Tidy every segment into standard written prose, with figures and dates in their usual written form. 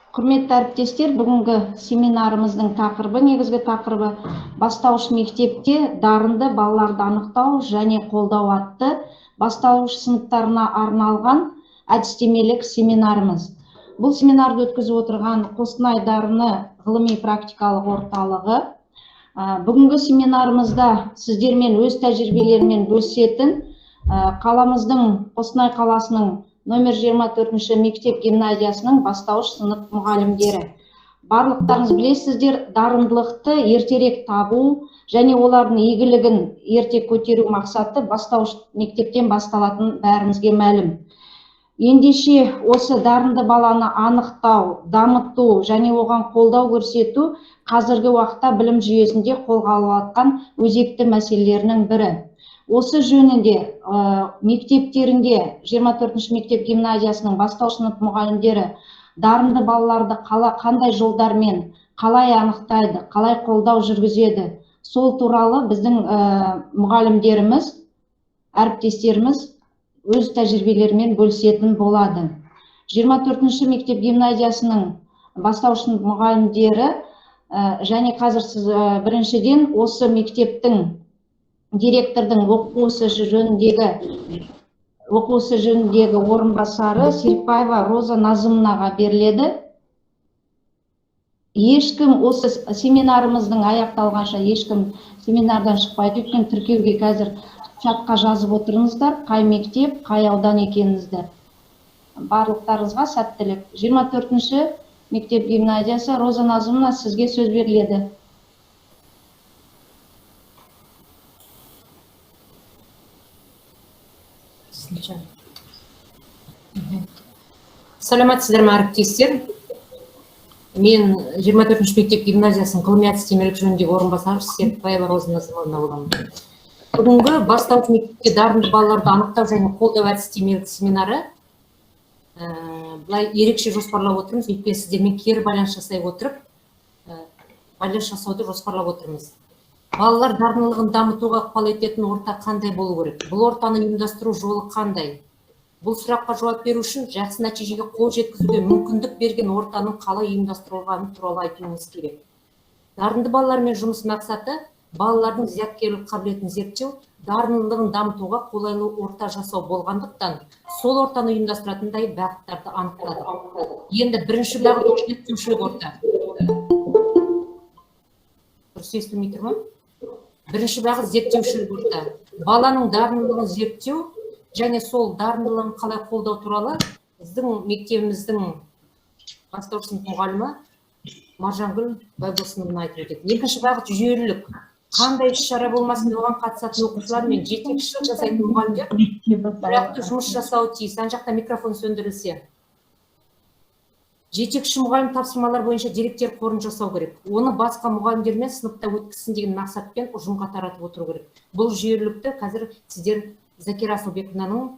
Құрметті әріптестер, бүгінгі семинарымыздың тақырыбы, негізгі тақырыбы бастауыш мектепте дарынды балаларды анықтау және қолдау атты бастауыш сыныптарына арналған әдістемелік семинарымыз. Бұл семинарды өткізіп отырған Қостанай дарыны ғылыми практикалық орталығы. Бүгінгі семинарымызда сіздермен өз тәжірибелерімен бөлісетін қаламыздың, Қостанай қаласының номер 24-ші мектеп гимназиясының бастауыш сынып мұғалімдері. Барлықтарыңыз білесіздер, дарындылықты ертерек табу және олардың игілігін ерте көтеру мақсаты бастауыш мектептен басталатын бәрімізге мәлім. Ендеше осы дарынды баланы анықтау, дамыту және оған қолдау көрсету қазіргі уақытта білім жүйесінде қолға алып жатқан өзекті мәселелерінің бірі. Осы жөнінде мектептерінде 24-ші мектеп гимназиясының бастауыш сынып мұғалімдері дарынды балаларды қандай жолдармен қалай анықтайды, қалай қолдау жүргізеді, сол туралы біздің мұғалімдеріміз, әріптестеріміз өз тәжірибелерімен бөлісетін болады. 24-ші мектеп гимназиясының бастауыш сынып мұғалімдері және қазір сіз біріншіден осы мектептің директордың оқу ісі жөніндегі орынбасары Серікбаева Роза Назымовнаға беріледі. Ешкім осы семинарымыздың аяқталғанша ешкім семинардан шықпайды, өйткені тіркеуге қазір чатқа жазып отырыңыздар, қай мектеп, қай аудан екеніңізді. Барлықтарыңызға сәттілік. 24-ші мектеп гимназиясы, Роза Назымовна, сізге сөз беріледі. Саламатсыздар ма, әріптестер? Мен 24-ші мектеп гимназиясының ғылыми әдістемелік жөніндегі орынбасары Серікбаева Роза Назымовна боламын. Бүгінгі бастауыш мектепте дарынды балаларды анықтау және қолдау әдістемелік семинары былай ерекше жоспарлап отырмыз, өйткені сіздермен кері байланыс жасай отырып, байланыс жасауды жоспарлап отырмыз. Балалар дарындылығын дамытуға ықпал ететін орта қандай болу керек? Бұл ортаны ұйымдастыру жолы қандай? Бұл сұраққа жауап беру үшін жақсы нәтижеге қол жеткізуге мүмкіндік берген ортаның қалай ұйымдастырылғаны туралы айтуымыз керек. Дарынды балалармен жұмыс мақсаты балалардың зияткерлік қабілетін зерттеу, дарындылығын дамытуға қолайлы орта жасау болғандықтан, сол ортаны ұйымдастыратындай бағыттарды анықтадық. Енді бірінші бағыт зерттеушілік орта. Дұрыс естілмей тұр ма? Бірінші бағыт зерттеушілік орта. Баланың дарындылығын зерттеу және сол дарындылығын қалай қолдау туралы біздің мектебіміздің бастауыш сынып мұғалімі Маржангүл Байбосыновна айтып өтеді. Екінші бағыт жүйелілік. Қандай іс-шара болмасын оған қатысатын оқушылар мен жетекшілік жасайтын мұғалімдер тұрақты жұмыс жасауы тиіс. Ана жақта микрофон сөндірілсе. Жетекші мұғалім тапсырмалар бойынша деректер қорын жасау керек. Оны басқа мұғалімдермен сыныпта өткізсін деген мақсатпен ұжымға таратып отыру керек. Бұл жүйелілікті қазір сіздер Закира Асылбековнаның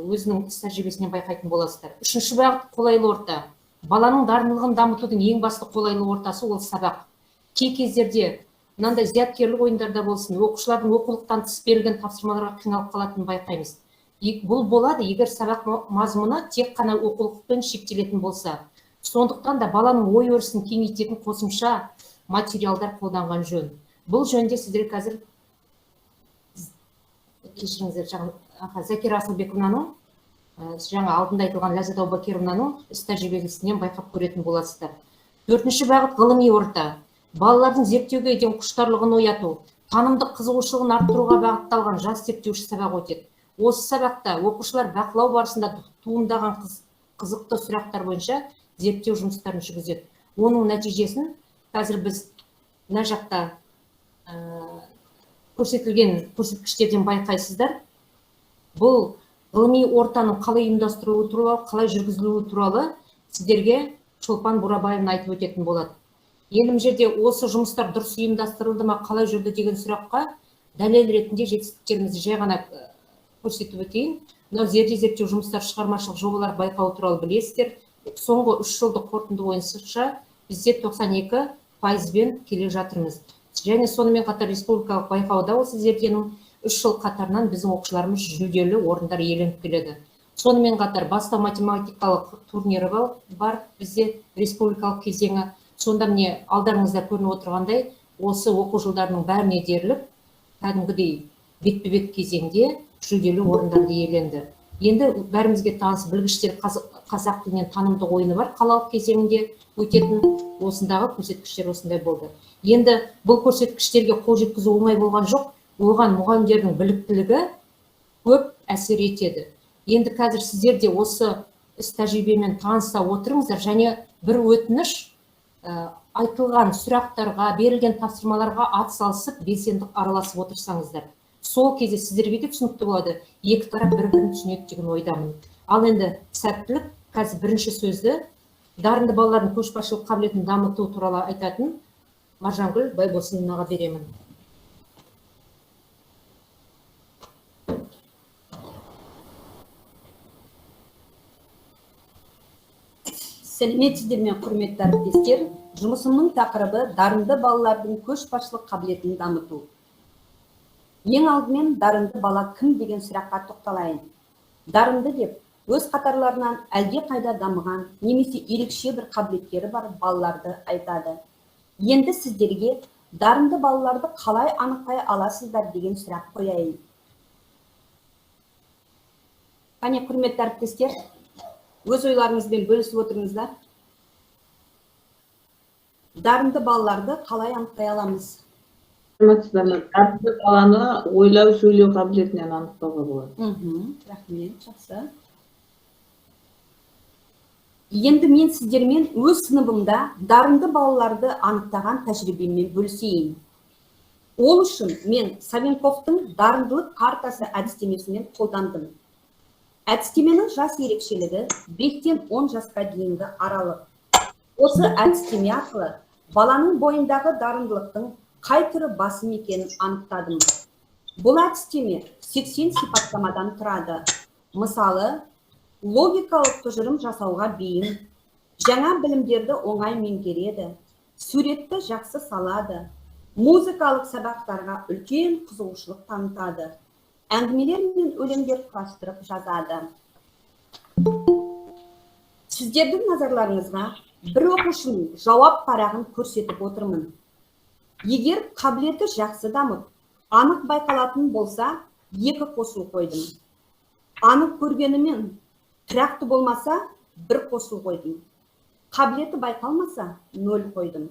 өзінің іс тәжірибесінен байқайтын боласыздар. Үшінші бағыт қолайлы орта. Баланың дарындылығын дамытудың ең басты қолайлы ортасы ол сабақ. Кей кездерде мынандай зияткерлік ойындарда болсын, оқушылардың оқулықтан тыс берілген тапсырмаларға қиналып қалатынын байқаймыз. Бұл болады, егер сабақ мазмұны тек қана оқулықпен шектелетін болса. Сондықтан да баланың ой өрісін кеңейтетін қосымша материалдар қолданған жөн. Бұл жөнінде сіздер қазір кешіріңіздер, Закира Асылбековнаның жаңа алдында айтылған Ләззат Аубакировнаның іс тәжірибесінен байқап көретін боласыздар. Төртінші бағыт ғылыми орта. Балалардың зерттеуге деген құштарлығын ояту, танымдық қызығушылығын арттыруға бағытталған жас зерттеуші сабақ өтеді. Осы сабақта оқушылар бақылау барысында туындаған қызықты сұрақтар бойынша зерттеу жұмыстарын жүргізеді. Оның нәтижесін қазір біз мына жақта көрсетілген көрсеткіштерден байқайсыздар. Бұл ғылыми ортаның қалай ұйымдастырылуы туралы, қалай жүргізілуі туралы сіздерге Шолпан Бурабаевна айтып өтетін болады. Енді мына жерде осы жұмыстар дұрыс ұйымдастырылды ма, қалай жүрді деген сұраққа дәлел ретінде жетістіктерімізді жай ғана көрсетіп өтейін. Мынау зерде зерттеу жұмыстар, шығармашылық жобалар байқауы туралы білесіздер. Соңғы 3 жылдық қорытынды бойынша бізде 92%-бен келе жатырмыз. Және сонымен қатар республикалық байқауда осы зерденің 3 жыл қатарынан біздің оқушыларымыз жүлделі орындар иеленіп келеді. Сонымен қатар Бастау математикалық турнирі бар бізде, республикалық кезеңі. Сонда міне алдарыңызда көрініп отырғандай, осы оқу жылдарының бәріне дерлік кәдімгідей бетпе-бет кезеңде жүлделі орындарды иеленді. Енді бәрімізге таныс білгіштер қазақ тілінен танымдық ойыны бар қалалық кезеңінде өтетін, осындағы көрсеткіштер осындай болды. Енді бұл көрсеткіштерге қол жеткізу оңай болған жоқ, оған мұғалімдердің біліктілігі көп әсер етеді. Енді қазір сіздер де осы іс тәжірибемен таныса отырыңыздар және бір өтініш, айтылған сұрақтарға, берілген тапсырмаларға ат салысып, белсенді араласып отырсаңыздар. Сол кезде сіздерге де түсінікті болады, екі тарап бір-бірін түсінеді деген ойдамын. Ал енді сәттілік, қазір бірінші сөзді дарынды балалардың көшбасшылық қабілетін дамыту туралы айтатын Маржангүл Байбосыновнаға беремін. Сәлеметсіздер ме, құрметті әріптестер? Жұмысымның тақырыбы дарынды балалардың көшбасшылық қабілетін дамыту. Ең алдымен дарынды бала кім деген сұраққа тоқталайын. Дарынды деп өз қатарларынан әлдеқайда дамыған немесе ерекше бір қабілеттері бар балаларды айтады. Енді сіздерге дарынды балаларды қалай анықтай аласыздар деген сұрақ қояйын. Қане, құрметті әріптестер, өз ойларыңызбен бөлісіп отырыңыздар. Дарынды балаларды қалай анықтай аламыз? Саламатсыздар ма? Дарынды баланы ойлау, сөйлеу қабілетінен анықтауға болады. Рахмет, жақсы. Енді мен сіздермен өз сыныбымда дарынды балаларды анықтаған тәжірибеммен бөлісейін. Ол үшін мен Савенковтың дарындылық картасы әдістемесімен қолдандым. Әдістеменің жас ерекшелігі 5-тен 10 жасқа дейінгі аралық. Осы әдістеме арқылы баланың бойындағы дарындылықтың қай түрі басым екенін анықтадым. Бұл әдістеме 80 сипаттамадан тұрады. Мысалы, логикалық тұжырым жасауға бейім, жаңа білімдерді оңай меңгереді, суретті жақсы салады, музыкалық сабақтарға үлкен қызығушылық танытады, әңгімелер мен өлеңдер құрастырып жазады. Сіздердің назарларыңызға бір оқушының жауап парағын көрсетіп отырмын. Егер қабілеті жақсы дамып, анық байқалатын болса, 2 қосу қойдым. Анық көргенімен тұрақты болмаса, 1 қосу қойдым. Қабілеті байқалмаса, 0 қойдым.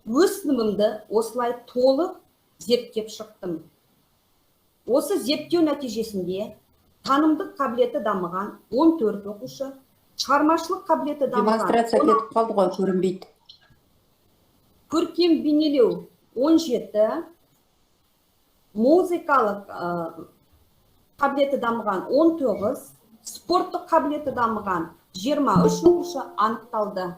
Өз сыныбымды осылай толық зерттеп шықтым. Осы зерттеу нәтижесінде танымдық қабілеті дамыған 14 оқушы, шығармашылық қабілеті дамыған Демонстрация кетіп қалды ғой, көрінбейді. Көркем бейнелеу 17, музыкалық қабілеті дамыған 19, спорттық қабілеті дамыған 23 оқушы анықталды.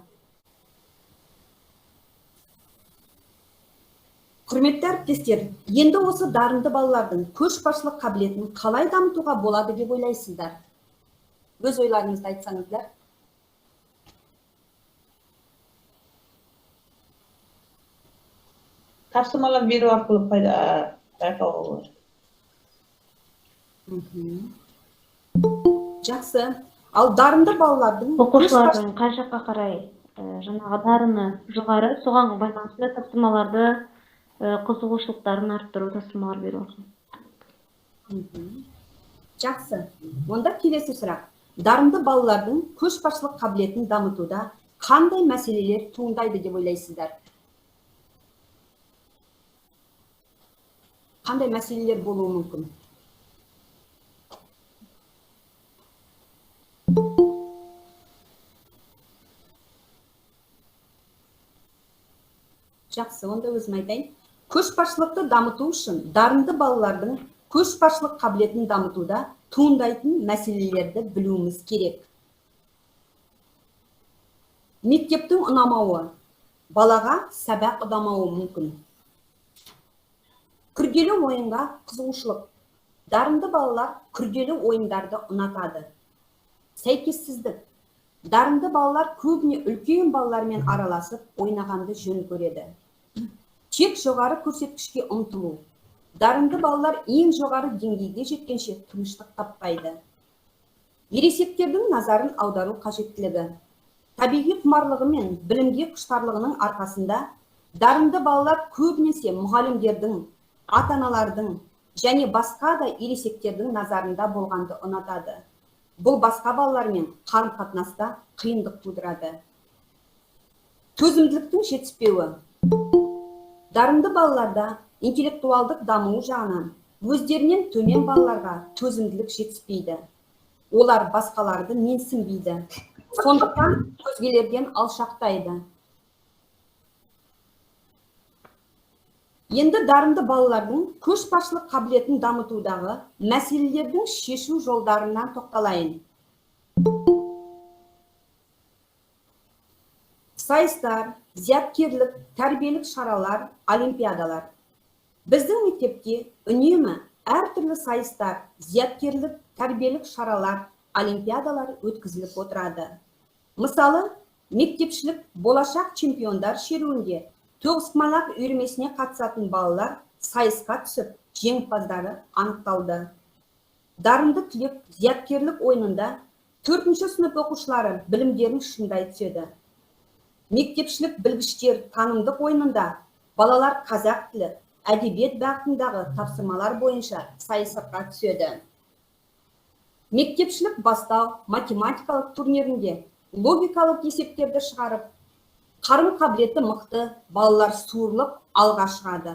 Құрметті әріптестер, енді осы дарынды балалардың көшбасшылық қабілетін қалай дамытуға болады деп ойлайсыздар? Өз ойларыңызды айтсаңыздар. Тапсырмалар беру арқылы пайда байқауға болады. Жақсы. Ал дарынды балалардың оқушылардың қай жаққа қарай жаңағы дарыны жоғары, соған байланысты тапсырмаларды, қызығушылықтарын арттыру тапсырмалар беру арқылы. Жақсы. Онда келесі сұрақ. Дарынды балалардың көшбасшылық қабілетін дамытуда қандай мәселелер туындайды деп ойлайсыздар? Қандай мәселелер болуы мүмкін? Жақсы, онда өзім айтайын. Көшбасшылықты дамыту үшін дарынды балалардың көшбасшылық қабілетін дамытуда туындайтын мәселелерді білуіміз керек. Мектептің ұнамауы, балаға сабақ ұнамауы мүмкін. Күрделі ойынға қызығушылық. Дарынды балалар күрделі ойындарды ұнатады. Сәйкессіздік. Дарынды балалар көбіне үлкен балалармен араласып ойнағанды жөн көреді. Тек жоғары көрсеткішке ұмтылу. Дарынды балалар ең жоғары деңгейге жеткенше тыныштық таппайды. Ересектердің назарын аудару қажеттілігі. Табиғи құмарлығы мен білімге құштарлығының арқасында дарынды балалар көбінесе мұғалімдердің, ата-аналардың және басқа да ересектердің назарында болғанды ұнатады. Бұл басқа балалармен қарым-қатынаста қиындық тудырады. Төзімділіктің жетіспеуі. Дарынды балаларда интеллектуалдық дамуы жағынан өздерінен төмен балаларға төзімділік жетіспейді. Олар басқаларды менсінбейді. Сондықтан өзгелерден алшақтайды. Енді дарынды балалардың көшбасшылық қабілетін дамытудағы мәселелердің шешу жолдарына тоқталайын. Сайыстар, зияткерлік, тәрбиелік шаралар, олимпиадалар. Біздің мектепте үнемі әртүрлі сайыстар, зияткерлік, тәрбиелік шаралар, олимпиадалар өткізіліп отырады. Мысалы, мектепшілік болашақ чемпиондар шеруінде тоғызқұмалақ үйірмесіне қатысатын балалар сайысқа түсіп, жеңімпаздары анықталды. Дарынды түлек зияткерлік ойынында 4-ші сынып оқушылары білімдерін шыңдай түседі. Мектепшілік білгіштер танымдық ойынында балалар қазақ тілі, әдебиет бағытындағы тапсырмалар бойынша сайысқа түседі. Мектепшілік бастау математикалық турнирінде логикалық есептерді шығарып, қарым қабілеті мықты балалар суырылып алға шығады.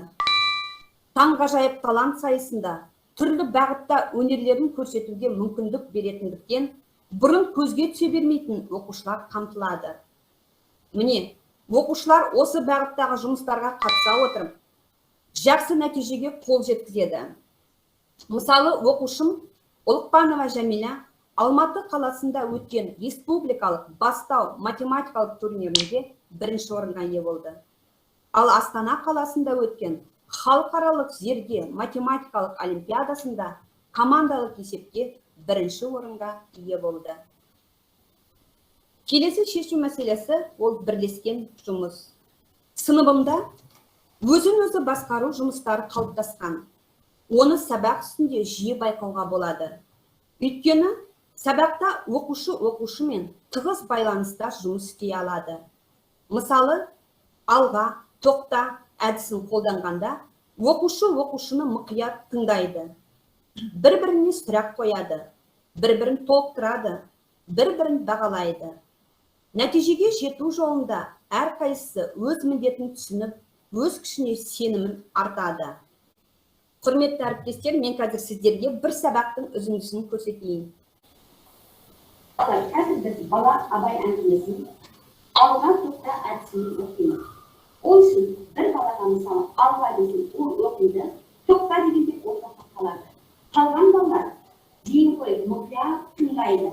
Таңғажайып талант сайысында түрлі бағытта өнерлерін көрсетуге мүмкіндік беретіндіктен бұрын көзге түсе бермейтін оқушылар қамтылады. Міне, оқушылар осы бағыттағы жұмыстарға қатыса отырып, жақсы нәтижеге қол жеткізеді. Мысалы, оқушым Ұлықпанова Жәмила Алматы қаласында өткен республикалық бастау математикалық турнирінде бірінші орынға ие болды. Ал Астана қаласында өткен халықаралық зерде математикалық олимпиадасында командалық есепте бірінші орынға ие болды. Келесі шешу мәселесі ол бірлескен жұмыс. Сыныбымда өзін-өзі басқару жұмыстары қалыптасқан. Оны сабақ үстінде жиі байқауға болады. Өйткені сабақта оқушы оқушымен тығыз байланыста жұмыс істей алады. Мысалы, алға, тоқта әдісін қолданғанда оқушы оқушыны мұқият тыңдайды. Бір-біріне сұрақ қояды, бір-бірін толықтырады, бір-бірін бағалайды. Нәтижеге жету жолында әрқайсысы өз міндетін түсініп, өз күшіне сенімін артады. Құрметті әріптестер, мен қазір сіздерге бір сабақтың үзіндісін көрсетейін. Қазір біз бала Абай әңгімесін алға тоқта әдісімен оқимыз. Ол үшін бір балаға мысалы алға десең ол оқиды, тоқта дегенде ол тоқтап қалады. Қалған балалар зейін қойып мұқият тыңдайды.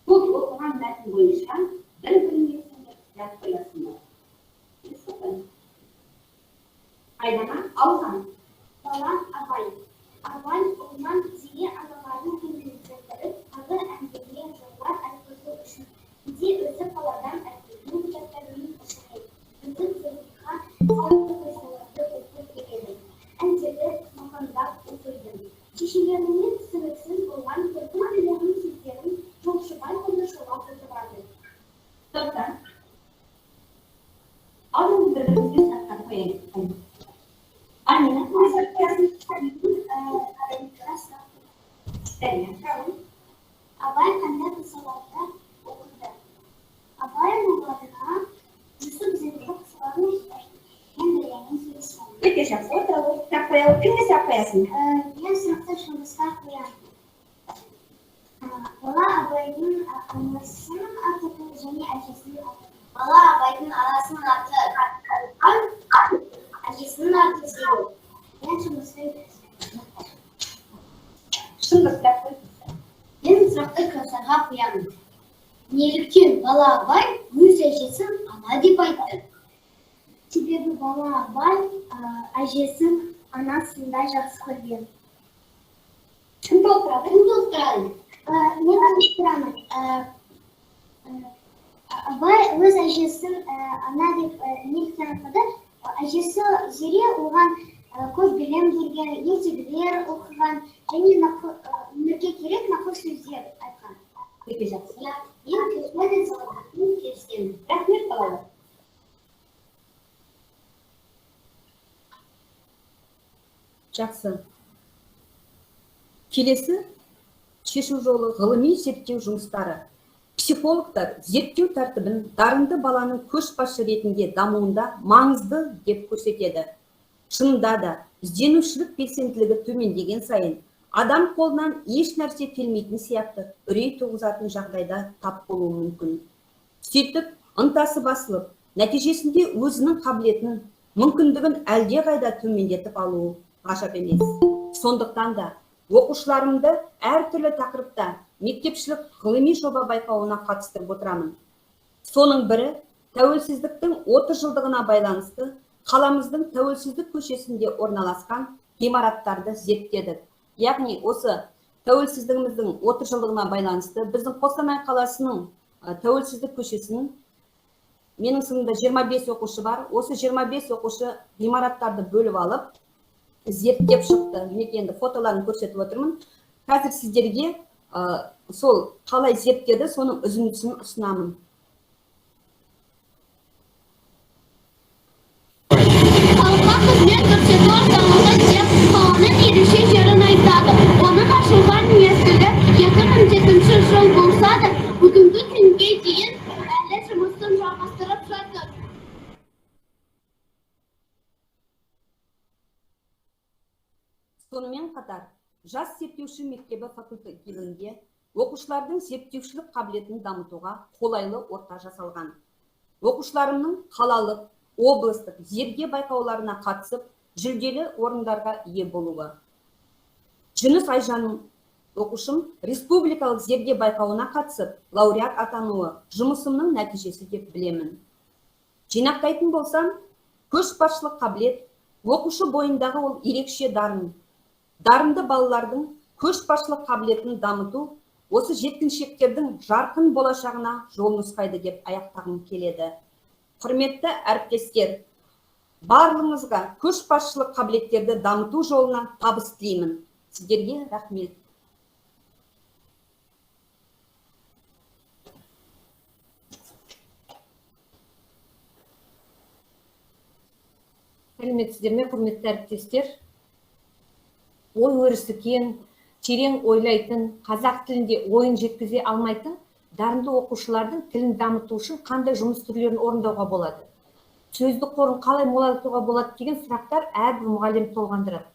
Бұл оқыған мәтін бойынша бір-біріне сендер сұрақ қоясыңдар. Айдана, алға. Бала Абай. Абай ұлынан Зере аналарын көңілдендіріп, қазір әңгіме жырлар айтқызу үшін кейде өзі қаладан әкелген кітаптармен оқиды. Өзі Зылиха сияқты қиссаларды оқып береді. Әндерді мақамдап оқиды. Шешелеріне түсініксіз болған түркі тілінің сөздерін Жолшыбай қонышұлы отырады. Тоқта. Алдыңғы бір-бірімізге сұрақтар қояйық. Амина, сұрақ қоясың? Абай қандай қиссаларды оқыды? Абай аналарына Жүсіп Зілиха қиссаларын мен білемін сөйлесемін. Өте жақсы, отыра ғой. Сұрақ қоялық. Кімге сұрақ қоясың? Мен сұрақты Шыңғысқа қоямын. Бала Абайдың анасының аты кім және әкесінің аты кім? Бала Абайдың анасының аты Ұлпан, әкесінің аты Зере. Мен Шыңғыстың Шыңғыс сұрақ қой. Мен сұрақты Кәусарға қоямын. Неліктен бала Абай өз әжесін ана деп айтты? Себебі бала Абай әжесін анасындай жақсы көрген. Кім толықтырады? Кім толықтырады? Мен толықтырамын. Абай өз әжесін ана деп неліктен айтады? Әжесі Зере оған көп білім берген, ертегілер оқыған және өмірге керек нақыл сөздер айтқан. Өте жақсы. Мен көзіме салатын келісемін. Рахмет, балалар. Жақсы. Келесі шешу жолы ғылыми зерттеу жұмыстары. Психологтар зерттеу тәртібін дарынды баланың көшбасшы ретінде дамуында маңызды деп көрсетеді. Шынында да, ізденушілік белсенділігі төмендеген сайын адам қолынан еш нәрсе келмейтін сияқты үрей туғызатын жағдайда тап болуы мүмкін. Сөйтіп, ынтасы басылып, нәтижесінде өзінің қабілетін, мүмкіндігін әлдеқайда төмендетіп алуы ғажап емес. Сондықтан да оқушыларымды әртүрлі тақырыпта мектепшілік ғылыми жоба байқауына қатыстырып отырамын. Соның бірі тәуелсіздіктің 30 жылдығына байланысты қаламыздың тәуелсіздік көшесінде орналасқан ғимараттарды зерттедік. Яғни осы тәуелсіздігіміздің 30 жылдығына байланысты біздің Қостанай қаласының тәуелсіздік көшесінің менің сыныбымда 25 оқушы бар. Осы 25 оқушы ғимараттарды бөліп алып зерттеп шықты. Мінекей енді фотоларын көрсетіп отырмын. Қазір сіздерге сол қалай зерттеді, соның үзіндісін ұсынамын. Халыққа қызмет көрсету орталығы деп қаланың ерекше жерін айтады. Оның ашылған мезгілі 2007 жыл болса да, бүгінгі күнге дейін әлі жұмысын жалғастырып жатыр. Сонымен қатар, жас зерттеуші мектебі факультативінде оқушылардың зерттеушілік қабілетін дамытуға қолайлы орта жасалған. Оқушыларымның қалалық, облыстық зерде байқауларына қатысып, жүлделі орындарға ие болуы. Жүніс Айжанның оқушым республикалық зерде байқауына қатысып, лауреат атануы жұмысымның нәтижесі деп білемін. Жинақтайтын болсам, көшбасшылық қабілет оқушы бойындағы ол ерекше дарын. Дарынды балалардың көшбасшылық қабілетін дамыту осы жеткіншектердің жарқын болашағына жол нұсқайды деп аяқтағым келеді. Құрметті әріптестер, барлығыңызға көшбасшылық қабілеттерді дамыту жолына табыс тілеймін. Сіздерге рахмет. Сәлеметсіздер ме, құрметті әріптестер? Ой өрісі кең, терең ойлайтын, қазақ тілінде ойын жеткізе алмайтын дарынды оқушылардың тілін дамыту үшін қандай жұмыс түрлерін орындауға болады? Сөздік қорын қалай молайтуға болады деген сұрақтар әрбір мұғалім толғандырады.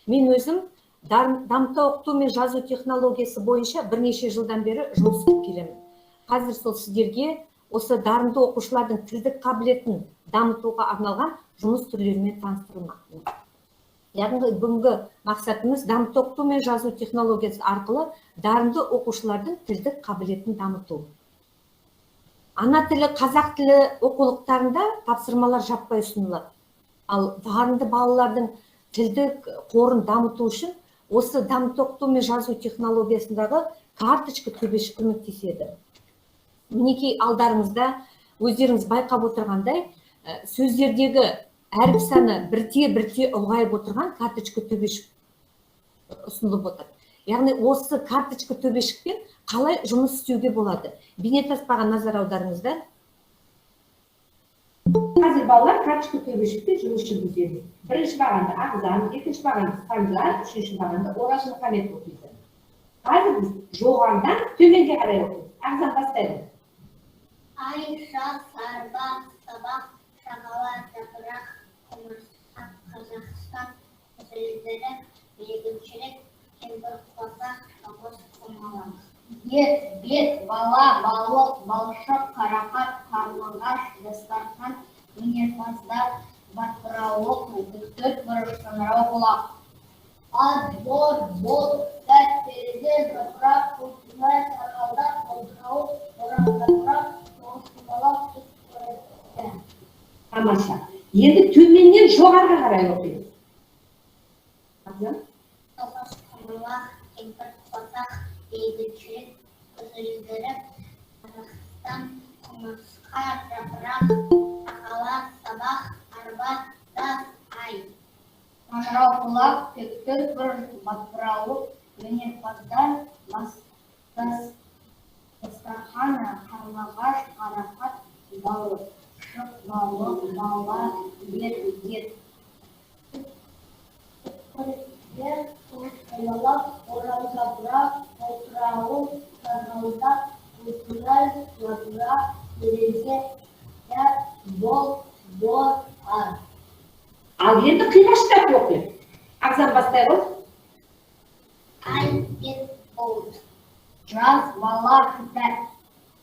Мен өзім дамыта оқыту мен жазу технологиясы бойынша бірнеше жылдан бері жұмыс істеп келемін. Қазір сол сіздерге осы дарынды оқушылардың тілдік қабілетін дамытуға арналған жұмыс түрлерімен таныстырылмақпын. Яғни бүгінгі мақсатымыз дамыта оқыту мен жазу технологиясы арқылы дарынды оқушылардың тілдік қабілетін дамыту. Ана тілі, қазақ тілі оқулықтарында тапсырмалар жаппай ұсынылады. Ал дарынды балалардың тілдік қорын дамыту үшін осы дамыта оқыту мен жазу технологиясындағы карточка төбешік көмектеседі. Мінекей алдарыңызда өздеріңіз байқап отырғандай, сөздердегі әріп саны бірте-бірте ұлғайып отырған карточка төбешік ұсынылып отыр. Яғни осы карточка төбешікпен қалай жұмыс істеуге болады? Бейнетаспаға назар аударыңыздар. Қазір балалар карточка төбешікпен жұмыс жүргіземіз. Бірінші бағанды Ағзам, екінші бағанды Санжар, үшінші бағанды Ораз Мұхаммед оқиды. Қазір біз жоғарыдан төменге қарай оқимыз. Ағзам бастайды. Айша, сарба, сабақ, шағала, жапырақ, құмырсқа, Қазақстан, көзілдірік, егіншілік, кемпір қосақ, тоғыз құмалақ. Ет, бет, бала, балық, балшық, қарақат, қарлығаш, дастархан, өнерпаздар, батырауық, төрт бұрыш, саңырауқұлақ. Ат, бор, бол, сәт, терезе, жапырақ, көктұмай, сарғалдақ, қолтырауық, орақ, жапырақ, тоғыз құмалақ, сүт қорек. Тамаша. Енді төменнен жоғарыға қарай оқимыз. Абзал? Тоғыз құмалақ, кемпір қосақ, егіншілік, көзілдірік, Қазақстан, құмырсқа, жапырақ, шағала, сабақ, арба, жаз, ай. Саңырауқұлақ, тектір бір, батырауық, өнерпаздар, Дастархан, қарлығаш, қарақат, балшық, балық, бала, бет, ет. Қоректер, тоғызқұмалақ, орам жапырақ, қалтырауық, сарғалдақ, осындай, жапырақ, терезе, бол, бор, ар. Ал енді қиғаштап оқиық. Ағзам, бастай ғой. Ай, бет, бол. Жаз, бала, кітап.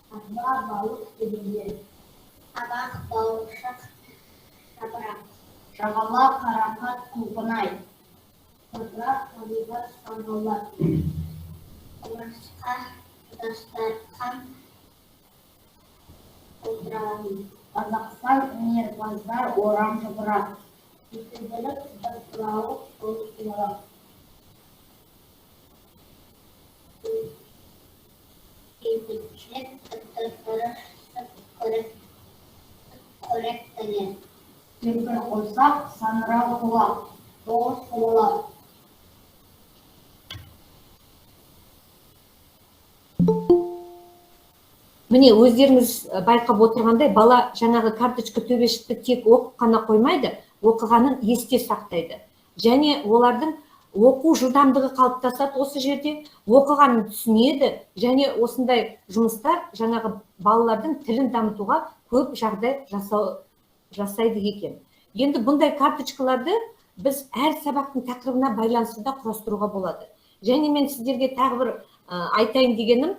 Арба, балық, терезе. Табақ, балшық, жапырақ. Жағала, қарақат, құлпынай. Топырақ, табиғат, саңғалақ. Құмырсқа, дастархан, қолтырауын. Қазақстан, өнерпаздар, орам жапырақ. Жетілдіріп, батырауық, тоғызқұмалақ. Бейбітшілік, дұрыс, қоректенер. Кемпір қосақ, саңырау құлақ, тоғызқұмалақ. Міне, өздеріңіз байқап отырғандай, бала жаңағы карточка төбешікті тек оқып қана қоймайды, оқығанын есте сақтайды. Және олардың оқу жылдамдығы қалыптасады осы жерде, оқығанын түсінеді, және осындай жұмыстар жаңағы балалардың тілін дамытуға көп жағдай жасайды екен. Енді бұндай карточкаларды біз әр сабақтың тақырыбына байланысты да құрастыруға болады. Және мен сіздерге тағы бір айтайын дегенім,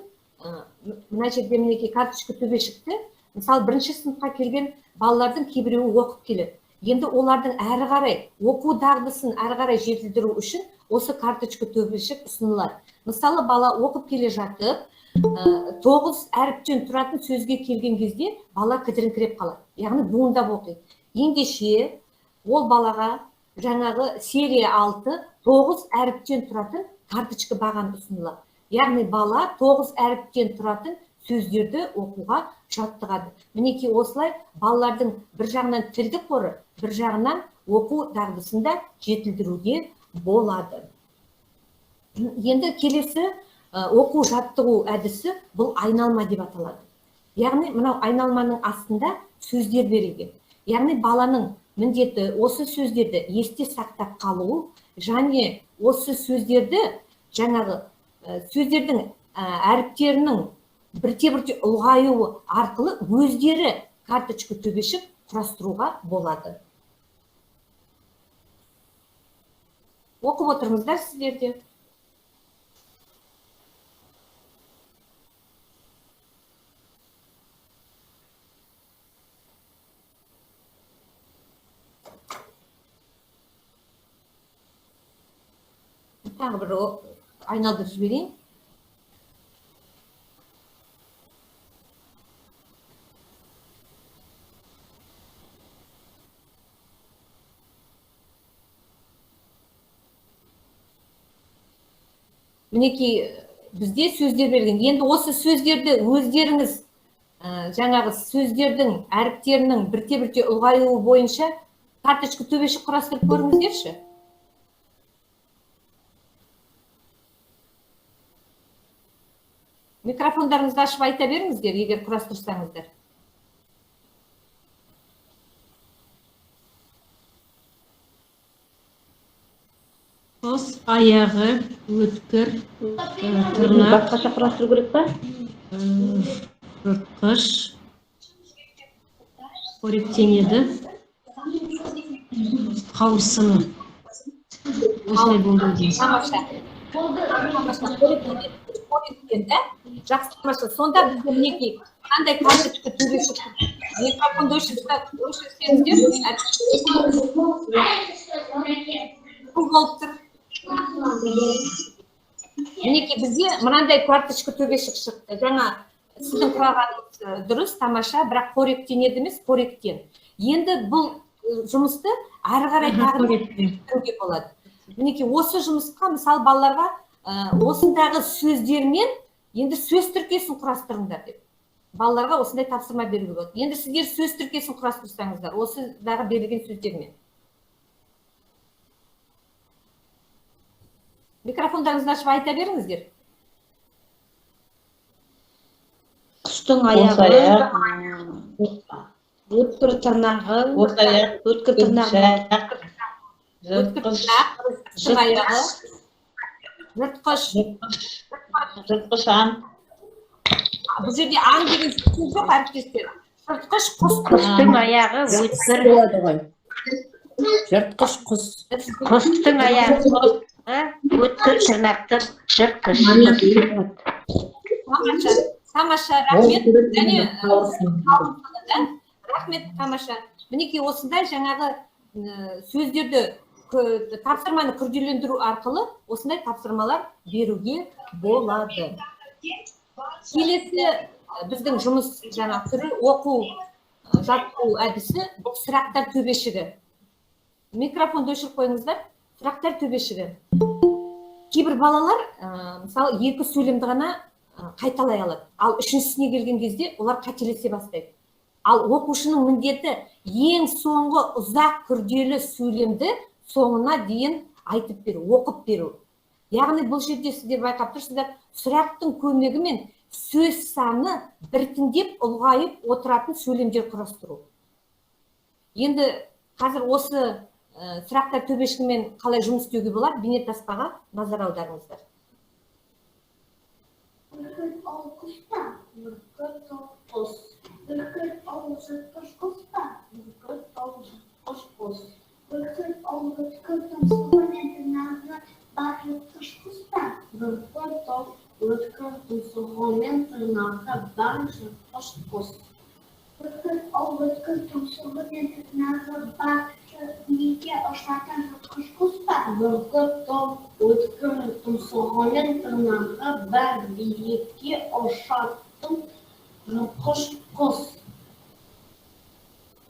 мына жерде мінекей карточка төбешікті, мысалы, бірінші сыныпқа келген балалардың кейбіреуі оқып келеді. Енді олардың әрі қарай оқу дағдысын әрі қарай жетілдіру үшін осы карточка төбешік ұсынылады. Мысалы, бала оқып келе жатып, 9 әріптен тұратын сөзге келген кезде бала кідіріңкіреп қалады, яғни буындап оқиды. Ендеше ол балаға жаңағы серия 6 9 әріптен тұратын карточка баған ұсынылады. Яғни бала 9 әріптен тұратын сөздерді оқуға жаттығады. Мінекей осылай балалардың бір жағынан тілдік қоры, бір жағынан оқу дағдысын да жетілдіруге болады. Енді келесі оқу жаттығу әдісі бұл айналма деп аталады. Яғни мынау айналманың астында сөздер берілген. Яғни баланың міндеті осы сөздерді есте сақтап қалу және осы сөздерді жаңағы сөздердің әріптерінің бірте-бірте ұлғаюы арқылы өздері карточка төбешік құрастыруға болады. Оқып отырыңыздар сіздер де. Тағы бір айналдырып жіберейін. Мінекей бізде сөздер берілген. Енді осы сөздерді өздеріңіз жаңағы сөздердің әріптерінің бірте-бірте ұлғаюы бойынша карточка төбешік құрастырып көріңіздерші. Микрофондарыңызды ашып айта беріңіздер, егер құрастырсаңыздар. Қос аяғы өткір тырнақ. Басқаша құрастыру керек па? Жыртқыш қоректенеді. Қауырсыны. Осылай болды дейміз. Тамаша. Жақсы, тамаша. Сонда бізде мінекей қандай карточка төбешік. Микрофонды өшірсеңіздер, болып тұр. Мінекей бізде мынандай карточка төбешік шықты. Жаңа сіздің құрағаныңыз дұрыс, тамаша, бірақ қоректенеді емес, қоректен. Енді бұл жұмысты әрі қарай тағы да болады. Мінекей осы жұмысқа, мысалы, балаларға осындағы сөздермен енді сөз тіркесін құрастырыңдар деп. Балаларға осындай тапсырма беруге болады. Енді сіздер сөз тіркесін құрастырсаңыздар, осындағы берілген сөздермен. Микрофондарыңызды ашып айта беріңіздер. Құстың аяғы, өткір тырнағы, өткір тырнағы, жыртқыш, жыртқыш аң. Бұл жерде аң деген сөз жоқ, әріптестер. Жыртқыш құс. Құстың аяғы өткір. Жыртқыш құс. Құстың аяғы өткір тырнақты жыртқыш. Тамаша, тамаша, рахмет. Және рахмет, тамаша. Мінекей осындай жаңағы сөздерді, тапсырманы күрделендіру арқылы осындай тапсырмалар беруге болады. Келесі біздің жұмыс жаңа түрі оқу жаттығу әдісі бұл сұрақтар төбешігі. Микрофонды өшіріп қойыңыздар. Сұрақтар төбешігі. Кейбір балалар, мысалы, екі сөйлемді ғана қайталай алады. Ал үшіншісіне келген кезде олар қателесе бастайды. Ал оқушының міндеті ең соңғы ұзақ күрделі сөйлемді соңына дейін айтып беру, оқып беру. Яғни бұл жерде сіздер байқап тұрсыздар, сұрақтың көмегімен сөз саны біртіндеп ұлғайып отыратын сөйлемдер құрастыру. Енді қазір осы сұрақтар төбешігімен қалай жұмыс істеуге болады, бейнетаспаға назар аударыңыздар. Бүркіт ол құс па? Бүркіт ол құс. Бүркіт ол жыртқыш құс па? Бүркіт ол жыртқыш құс. Бүркіт ол өткір тұмсығы мен тырнағы бар жыртқыш құс па? Бүркіт ол өткір тұмсығы мен тырнағы бар жыртқыш құс. Бүркіт ол өткір тұмсығы мен тырнағы бар биікке ұшатын жыртқыш құс па? Бүркіт ол өткір тұмсығы мен тырнағы бар биікке ұшатын жыртқыш құс.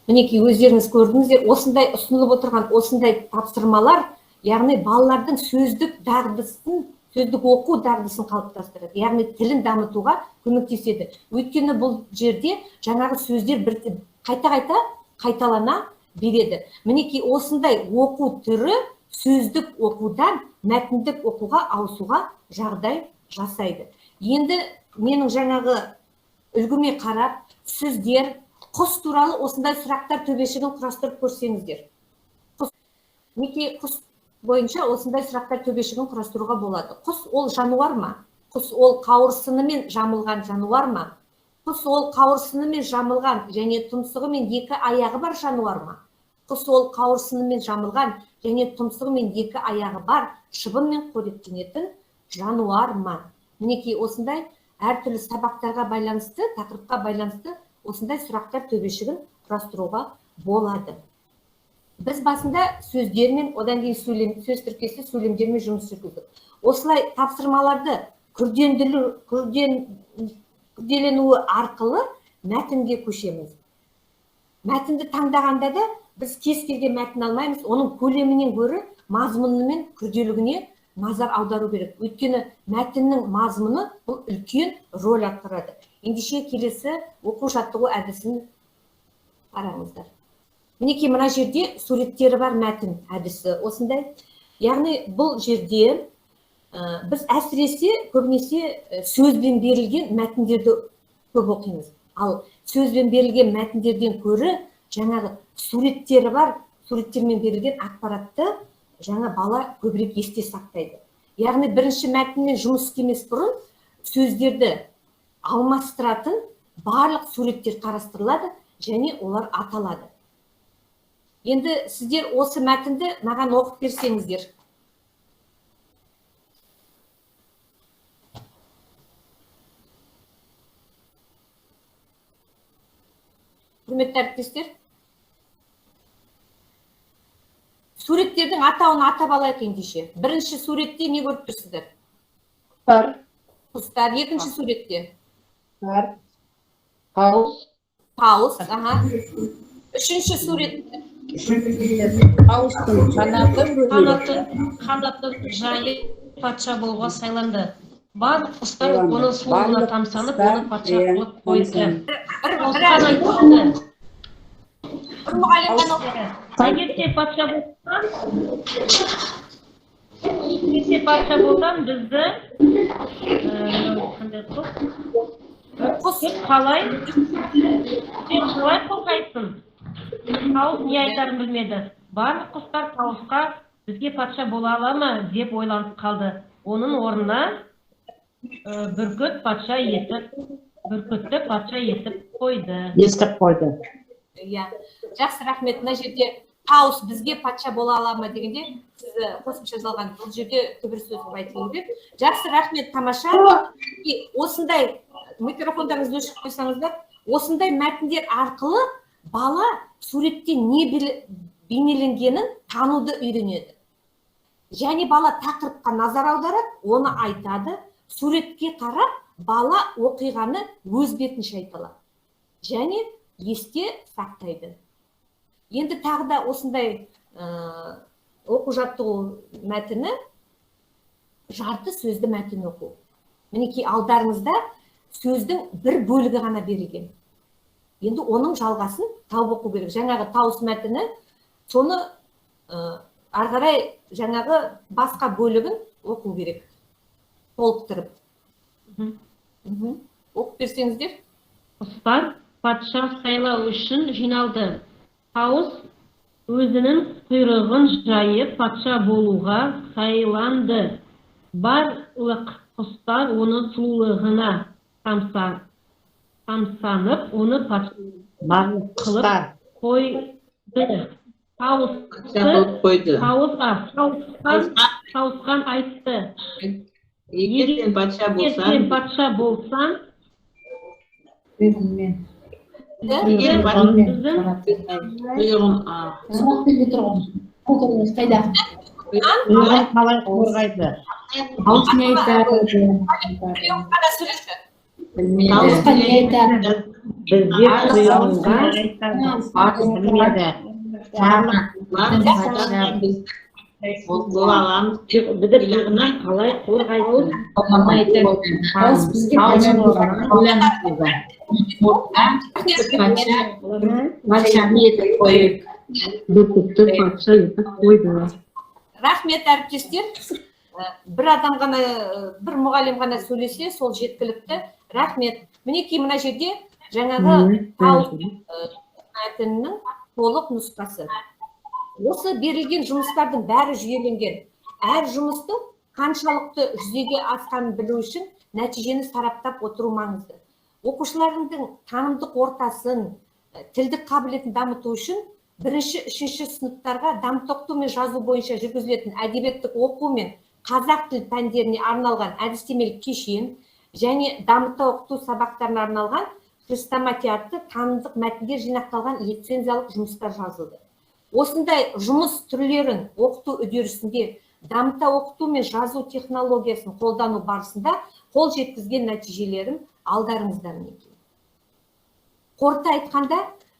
Мінекей өздеріңіз көрдіңіздер, осындай ұсынылып отырған осындай тапсырмалар, яғни балалардың сөздік дағдысын, сөздік оқу дағдысын қалыптастырады, яғни тілін дамытуға көмектеседі. Өйткені бұл жерде жаңағы сөздер бір қайта-қайта қайталана береді. Мінекей осындай оқу түрі сөздік оқудан мәтіндік оқуға ауысуға жағдай жасайды. Енді менің жаңағы үлгіме қарап, сіздер құс туралы осындай сұрақтар төбешігін құрастырып көрсеңіздер. Мінекей құс бойынша осындай сұрақтар төбешігін құрастыруға болады. Құс ол жануар ма? Құс ол қауырсынымен жамылған жануар ма? Құс ол қауырсынымен жамылған және тұмсығымен екі аяғы бар жануар ма? Құс ол қауырсынымен жамылған және тұмсығымен екі аяғы бар шыбынмен қоректенетін жануар ма? Мінекей осындай әртүрлі сабақтарға байланысты, тақырыпқа байланысты осындай сұрақтар төбешігін құрастыруға болады. Біз басында сөздермен, одан кейін сөйлем, сөз тіркесі сөйлемдермен жұмыс жүргіздік. Осылай тапсырмаларды күрделенуі арқылы мәтінге көшеміз. Мәтінді таңдағанда да біз кез келген мәтін алмаймыз, оның көлемінен гөрі мазмұны мен күрделігіне назар аудару керек. Өйткені мәтіннің мазмұны бұл үлкен рөл атқарады. Ендеше келесі оқу жаттығу әдісін қараңыздар. Мінекей мына жерде суреттері бар мәтін әдісі осындай. Яғни бұл жерде біз әсіресе көбінесе сөзбен берілген мәтіндерді көп оқимыз. Ал сөзбен берілген мәтіндерден көрі жаңағы суреттері бар, суреттермен берілген ақпаратты жаңа бала көбірек есте сақтайды. Яғни бірінші мәтінмен жұмыс істемес бұрын сөздерді алмастыратын барлық суреттер қарастырылады және олар аталады. Енді сіздер осы мәтінді маған оқып берсеңіздер. Құрметті әріптестер, суреттердің атауын атап алайық ендеше. Бірінші суретте не көріп тұрсыздар? Құстар. Құстар. Екінші суретте? Құстар. Тауыс. Тауыс, аха. Үшінші суретте? Тауыстың қанаты жайы патша болуға сайланды. Барлық құстар оның сұлулығына тамсанып, оны патша қылып қойды. Бір мұғалімнен оқы. Егер сен патша болсаң, бізді қандай құс? Құс. Қалай? Сен қалай қорғайсың? Тауыс не айтарын білмеді. Барлық құстар тауысқа бізге патша бола ала ма деп ойланып қалды. Оның орнына бүркітті патша етіп қойды. Естіп қойды. Иә, жақсы, рахмет. Мына жерде тауыс бізге патша бола ала ма дегенде сіз қосымша салған, бұл жерде түбір сөз қылып айтылу керек. Жақсы, рахмет, тамаша. И осындай микрофондарыңызды өшіріп қойсаңыздар, осындай мәтіндер арқылы бала суретте не бейнеленгенін тануды үйренеді және бала тақырыпқа назар аударады, оны айтады. Суретке қарап бала оқиғаны өз бетінше айта алады және есте сақтайды. Енді тағы да осындай оқу жаттығу мәтіні, жарты сөзді мәтін оқу. Мінекей, алдарыңызда сөздің бір бөлігі ғана берілген, енді оның жалғасын тауып оқу керек. Жаңағы тауыс мәтіні, соны ары қарай жаңағы басқа бөлігін оқу керек толықтырып. Оқып берсеңіздер. Құстар патша сайлау үшін жиналды. Тауыс өзінің құйрығын жайып патша болуға сайланды. Барлық құстар оның сұлулығына тамсанып, оны патша Барлық қылып құстар. қойды. Патша қылып қойды. Тауыс, тауысқан айтты: Егер сен патша Егер болсаң, сен патша болсаң, егер патша біздің құйрығын Сұрақ бермей тұр ғой. Қайда? Құйрығын қалай қорғайды? Тауыс не айтады? Ғана сөйлеші. Тауысқа не айтады? Бізге құйрығын білмеді. Барлық Барлық біз бола аламыз. Бізді құйрығынан қалай қорғайсың? Тауыс бізге патша Патша етіп қойып. Бүркітті патша етіп қойды. Рахмет, әріптестер. Бір адам ғана, бір мұғалім ғана сөйлесе, сол жеткілікті. Рахмет. Мінекей, мына жерде жаңағы тауыс мәтінінің толық нұсқасы. Осы берілген жұмыстардың бәрі жүйеленген. Әр жұмыстың қаншалықты жүзеге асқанын білу үшін нәтижені сараптап отыру маңызды. Оқушылардың танымдық ортасын, тілдік қабілетін дамыту үшін бірінші, үшінші сыныптарға дамыта оқыту мен жазу бойынша жүргізілетін әдебиеттік оқу мен қазақ тіл пәндеріне арналған әдістемелік кешен және дамыта оқыту сабақтарына арналған хрестоматия атты танымдық мәтіндер жинақталған лицензиялық жұмыстар жазылды. Осындай жұмыс түрлерін оқыту үдерісінде дамыта оқыту мен жазу технологиясын қолдану барысында қол жеткізген нәтижелерім алдарыңызда, мінекей. Қорыта айтқанда,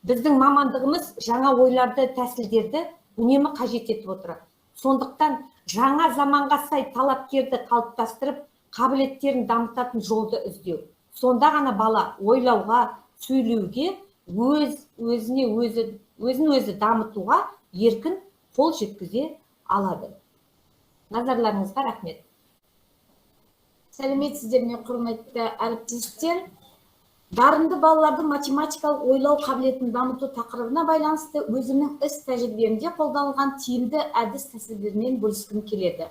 біздің мамандығымыз жаңа ойларды, тәсілдерді үнемі қажет етіп отырады. Сондықтан жаңа заманға сай талапкерді қалыптастырып, қабілеттерін дамытатын жолды іздеу. Сонда ғана бала ойлауға, сөйлеуге, өз өзіне өзі, өзін өзі дамытуға еркін қол жеткізе алады. Назарларыңызға рахмет. Сәлеметсіздер ме, құрметті әріптестер. Дарынды балалардың математикалық ойлау қабілетін дамыту тақырыбына байланысты өзімнің іс тәжірибемде қолданылған тиімді әдіс тәсілдермен бөліскім келеді.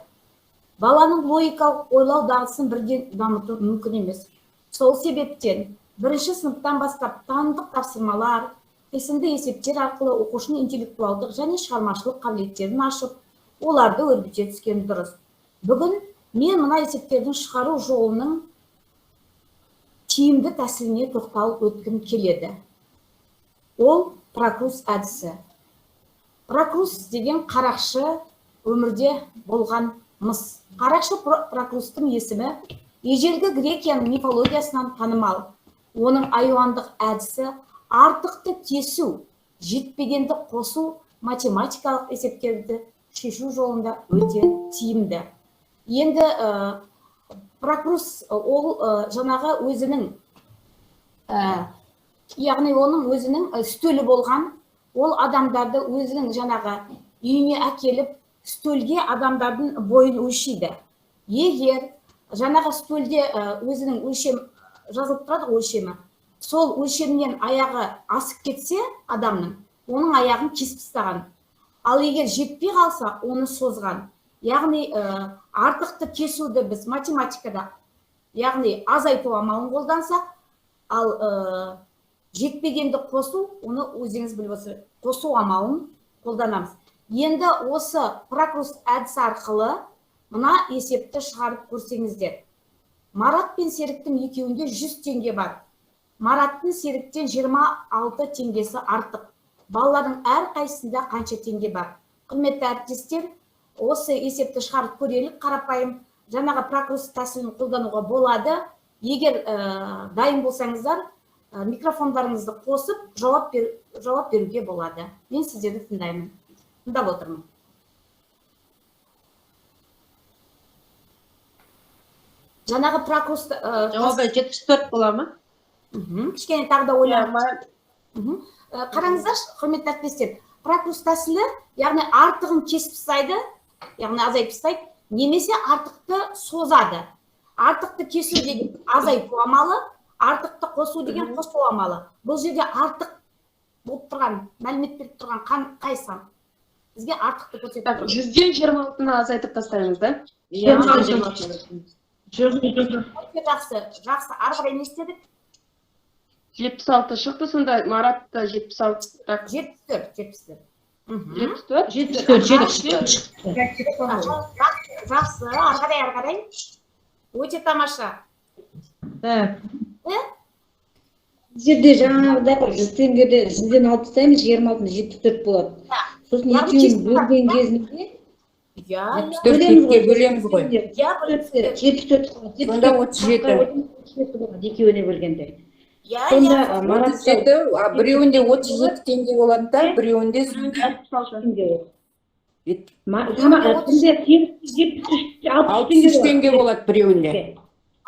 Баланың логикалық ойлау дағдысын бірден дамыту мүмкін емес. Сол себептен бірінші сыныптан бастап танымдық тапсырмалар, қисынды есептер арқылы оқушының интеллектуалдық және шығармашылық қабілеттерін ашып, оларды өрбіте түскен дұрыс. Бүгін мен мына есептердің шығару жолының тиімді тәсіліне тоқталып өткім келеді. Ол Прокрус әдісі. Прокрус деген қарақшы өмірде болған мыс. Қарақшы Прокрустың есімі ежелгі Грекияның мифологиясынан танымал. Оның айуандық әдісі артықты кесу, жетпегенді қосу математикалық есептерді шешу жолында өте тиімді. Енді Прокрус ол жаңағы өзінің, яғни оның өзінің үстелі болған, ол адамдарды өзінің жаңағы үйіне әкеліп, үстелге адамдардың бойын өлшейді. Егер жаңағы үстелде өзінің өлшем жазылып тұрады ғой өлшемі. Сол өлшемнен аяғы асып кетсе адамның, оның аяғын кесіп тастаған. Ал егер жетпей қалса, оны созған. Яғни артықты кесуді біз математикада, яғни азайту амалын қолдансақ, ал жетпегенді қосу, оны өзіңіз біліп отырсыз, қосу амалын қолданамыз. Енді осы Прокруст әдісі арқылы мына есепті шығарып көрсеңіздер. Марат пен Серіктің екеуінде 100 теңге бар. Мараттың Серіктен 26 теңгесі артық. Балалардың әрқайсысында қанша теңге бар? Құрметті әріптестер, осы есепті шығарып көрелік. Қарапайым жаңағы Прокруст тәсілін қолдануға болады. Егер дайын болсаңыздар, микрофондарыңызды қосып жауап беруге болады. Мен сіздерді тыңдаймын. Тыңдап отырмын. Жаңағы Прокруст жауабы 74 бола ма? Кішкене тағы да ойланып. Қараңыздаршы, құрметті әріптестер, Прокруст тәсілі, яғни артығын кесіп тастайды, яғни азайтып тастайды, немесе артықты созады. Артықты кесу деген азайту амалы, артықты қосу деген қосу амалы. Бұл жерде артық болып тұрған, мәлімет беріп тұрған қай сан? Бізге артықты көрсетіп тұр. 100-ден 26-ны азайтып тастаймыз, да? Жақсы, жақсы. Ары қарай не істедік? 76 шықты, сонда Маратта 76. 74, 74. 74? 74, 74. Жақсы, ары қарай, ары қарай. Өте тамаша. Так. Бұл жерде жаңағыдай 100 теңгеде 100-ден алып тастаймыз, 26-ны 74 болады. Сосын екеуін бөлген кезінде бөлеміз ғой, бөлеміз ғой. Иә, бөлеміз. 74. Сонда 37 болады екеуіне бөлгенде. Сонда 37, біреуінде 37 теңге болады да, біреуінде теңге. 63 теңге болады біреуінде.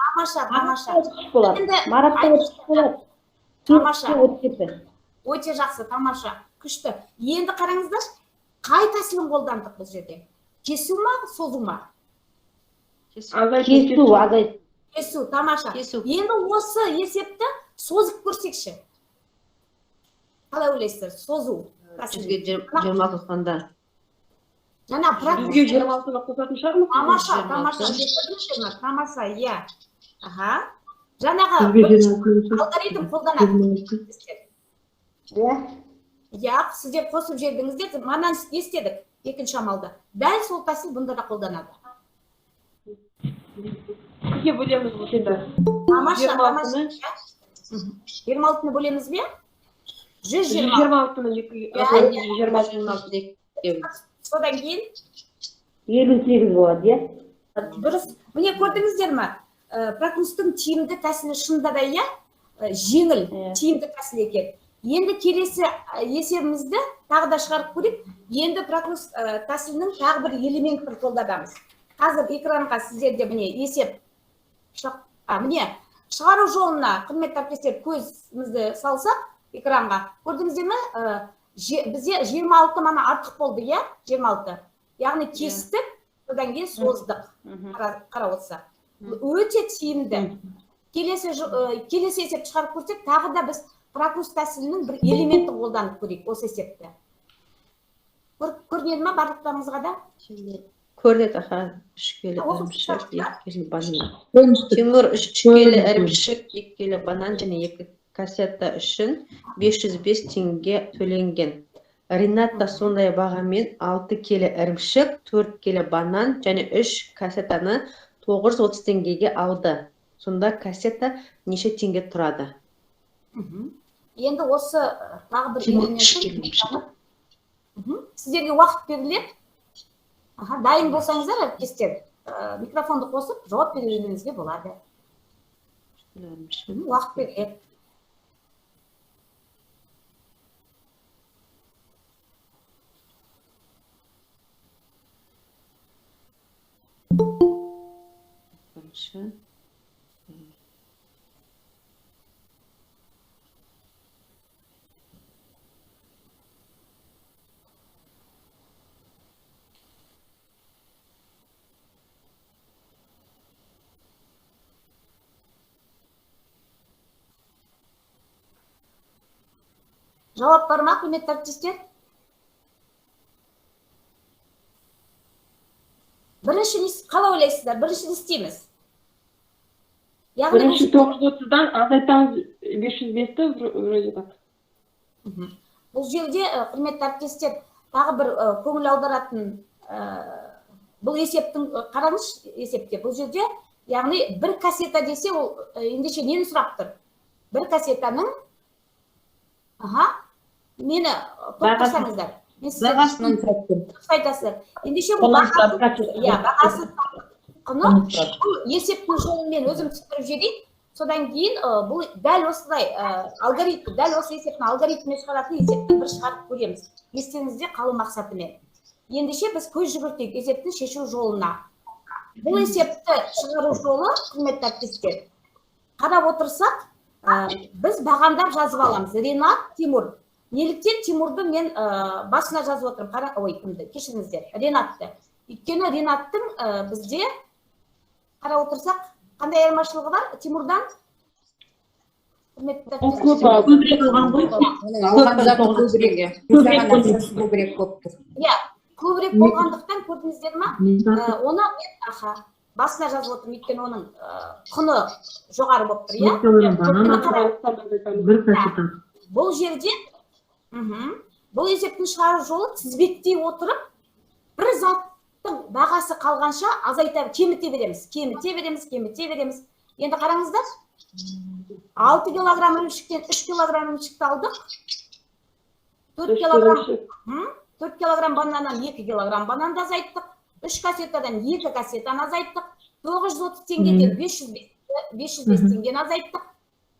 Тамаша, тамаша. Маратта 33 болады. Тамаша. Өте жақсы, тамаша. Күшті. Енді қараңыздаршы, қай тәсілін қолдандық бұл жерде? Кесу ма, созу ма? Кесу, азайту. Кесу, тамаша. Енді осы есепті созып көрсекші. Қалай ойлайсыздар? Созу. 100-ге 26 қосқанда. Жаңа Прокруст. 100-ге 26-ны қосатын шығармыз? Тамаша, тамаша. Тамаша, иә. Аха. Жаңағы алгоритм қолданады. Иә, сіздер қосып жібердіңіздер. Манан не істедік? Екінші амалды. Дәл сол тәсіл бұнда да қолданады. Неге бөлеміз бұл жерде? Тамаша, тамаша. 26-ны бөлеміз бе? 126-ны 126-ны. Содан кейін 58 болады, иә? Дұрыс. Міне көрдіңіздер ме? Прокрусттың тиімді тәсілі шынында да, иә, жеңіл, тиімді тәсіл екен. Енді келесі есебімізді тағы да шығарып көрейік. Енді Прокруст тәсілінің тағы бір элементін қолданамыз. Қазір экранға сіздерде міне есеп, міне шығару жолына, құрметті әріптестер, көзімізді салсақ экранға, көрдіңіздер ме? Бізде 26 мана артық болды, иә? 26. Яғни кестік, содан кейін создық. Қарап отырсақ. Өте тиімді. Келесі есеп шығарып көрсек, тағы да біз Прокруст тәсілінің бір элементін қолданып көрейік осы есепті. Көрінеді ма барлықтарыңызға да? Көрінеді, аха. 3 келі ірімшік, 2 келі банан. Тимур 3 келі ірімшік, 2 келі банан және 2 кассета үшін 505 теңге төленген. Ринат та сондай бағамен 6 келі ірімшік, 4 келі банан және 3 кассетаны 930 теңгеге алды. Сонда кассета неше теңге тұрады? Енді осы тағы бір элементін сіздерге уақыт беріледі. Дайын болсаңыздар, әріптестер, микрофонды қосып жауап берулеріңізге болады. Уақыт беріледі. Бірінші. Жауап бар ма, құрметті әріптестер? Бірінші қалай ойлайсыздар? Бірінші не істейміз? Бірінші 930-дан азайтамыз 505-ті вроде так. Бұл жерде, құрметті әріптестер, тағы бір көңіл аударатын бұл есептің, қараңызшы есепте, бұл жерде, яғни бір кассета десе, ол ендеше нені сұрап тұр? Бір кассетаның, мені тоқтасаңыздар. Бағасын сұрап тұр. Дұрыс айтасыздар. Ендеше бұл бағасы құны, бұл есептің жолымен өзім түсіндіріп жіберейін. Содан кейін бұл дәл осылай алгоритм, дәл осы есептің алгоритмімен шығаратын есепті бір шығарып көреміз. Естеріңізде қалу мақсатымен. Ендеше біз көз жүгіртейік есептің шешу жолына. Бұл есепті шығару жолы, құрметті әріптестер, қарап отырсақ, біз бағандап жазып аламыз. Ренат, Тимур. Неліктен Тимурды мен басына жазып отырмын? Ой, кімді? Кешіріңіздер, Ренатты. Өйткені Ренаттың бізде қарап отырсақ, қандай айырмашылығы бар Тимурдан? Ол көп алды. Көбірек алған ғой. Оның алған заты көбірек. Жұмсаған ақшасы көбірек болып тұр. Иә, көбірек болғандықтан көрдіңіздер ма? Оны мен басына жазып отырмын, өйткені оның құны жоғары болып тұр, иә? Бұл жерде бұл есептің шығару жолы тізбектей отырып, бір заттың бағасы қалғанша азайта, кеміте береміз, кеміте береміз, кеміте береміз. Енді қараңыздар, 6 килограмм ірімшіктен 3 килограмм ірімшікті алдық. 4 килограмм, 4 килограмм бананнан 2 килограмм бананды азайттық. 3 кассетадан 2 кассетаны азайттық. 930 теңгеден 505 теңгені азайттық.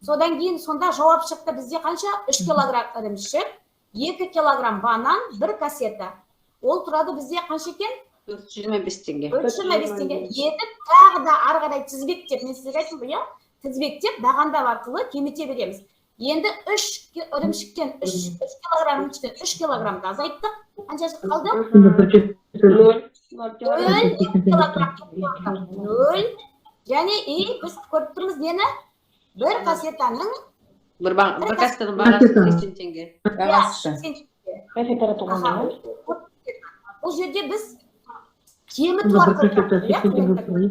Содан кейін сонда жауап шықты бізде қанша? 3 килограмм ірімшік, 2 килограмм банан, 1 кассета. Ол тұрады бізде қанша екен? 425 теңге. 425 теңге. Енді тағы да ары қарай тізбектеп, мен сіздерге айттым ғой, иә? Тізбектеп бағандап арқылы кеміте береміз. Енді 3 ірімшіктен 3 килограмм ірімшіктен 3 килограммды азайттық. Қанша қалды? 0 килограмм. 0. Және біз көріп тұрмыз нені? Бір кассетаның бір кассетаның бағасы 80 теңге. Бағасы. Бұл жерде біз кеміту арқылы.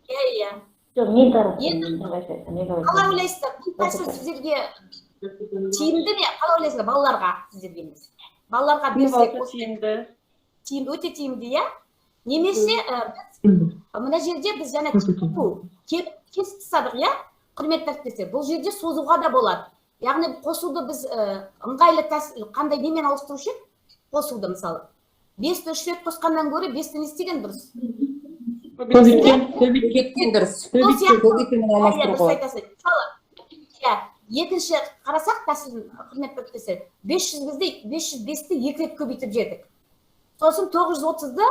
Иә. Қалай ойлайсыздар? Бұл тәсіл сіздерге тиімді ме? Қалай ойлайсыздар балаларға, сіздерге емес? Балаларға берсек тиімді. Тиімді, өте тиімді, иә? Немесе мына жерде біз жаңа кесіп тастадық, иә? Құрметті әріптестер, бұл жерде созуға да болады. Яғни қосуды біз ыңғайлы тәсіл қандай немен ауыстырушы едік? Қосуды мысалы. 5-ті 3 рет қосқаннан гөрі 5-ті не істеген дұрыс? Көбейткен дұрыс. Көбейтумен алмастыруға болады. Мысалы, екінші қарасақ тәсілін, құрметті әріптестер, 505-ті 2 рет көбейтіп жедік. Сосын 930-ды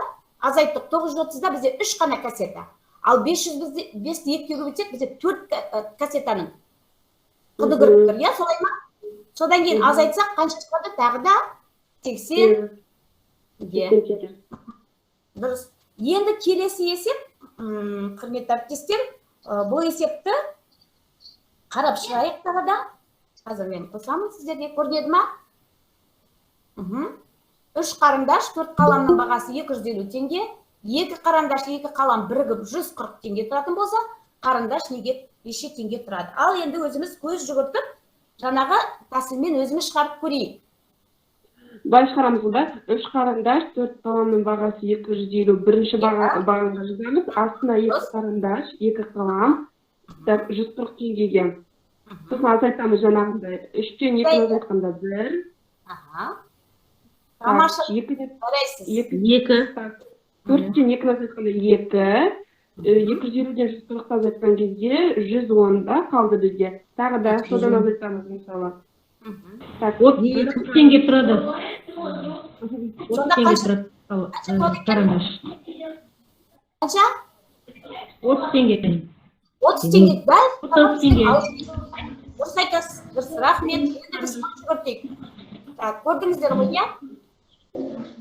азайттық. 930-да бізде 3 қана кассета. Ал 505-ті 2-ге көбейтсек, бізде 4 кассетаның құны кіріп тұр, иә, солай ма? Содан кейін азайтсақ, қанша шығады? Тағы да 80. Дұрыс. Енді келесі есеп, құрметті әріптестер, бұл есепті қарап шығайық тағы да. Қазір мен қосамын сіздерге, көрінеді ма? 3 қарындаш, 4 қаламның бағасы 250 теңге. 2 қарандаш, 2 қалам бірігіп 140 теңге тұратын болса, қарындаш неге неше теңге тұрады? Ал енді өзіміз көз жүгіртіп, жаңағы тәсілмен өзіміз шығарып көрейік. Былай шығарамыз ба? 3 қарындаш, 4 қаламның бағасы 250, бірінші бағанға жазамыз. Астына 2 қарындаш, 2 қалам, 140 теңгеге. Сосын азайтамыз жаңағындай. 3-тен 2-ні азайтқанда 1. Тамаша. 2. 4-тен 2-ні азайтқанда 2. 250-ден 140-ты азайтқан кезде 110-да қалды бізде. Тағы да содан азайтамыз мысалы. Так, 30 теңге тұрады. 30 теңге тұрады қарандаш. Қанша? 30 теңге. 30 теңге, дәл? 30 теңге. Дұрыс айтасыз, дұрыс, рахмет. Енді біз көрдік. Так, көрдіңіздер ғой, иә?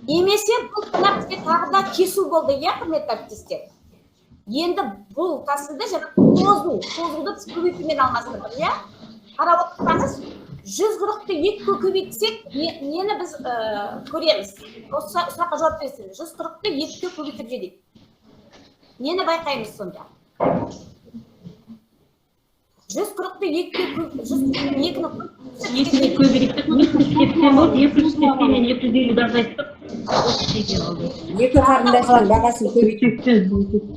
Немесе бұл мына бізге тағы да кесу болды, иә, құрметті әріптестер? Енді бұл тәсілді жаңа созуды біз көбейтумен алмастырдық, иә? Қарап отырсаңыз, 140-ты 2-ге көбейтсек, нені біз көреміз? Осы сұраққа жауап берсеңіз. 140-ты 2-ге көбейтіп жіберейік. Нені байқаймыз сонда? 140-ты 2-ге 2-ге көбейтсек, 280 болды, 280 мен 250-ді азайттық. 30 теңге қалды. Екі қарындаштың бағасын көбейтіп.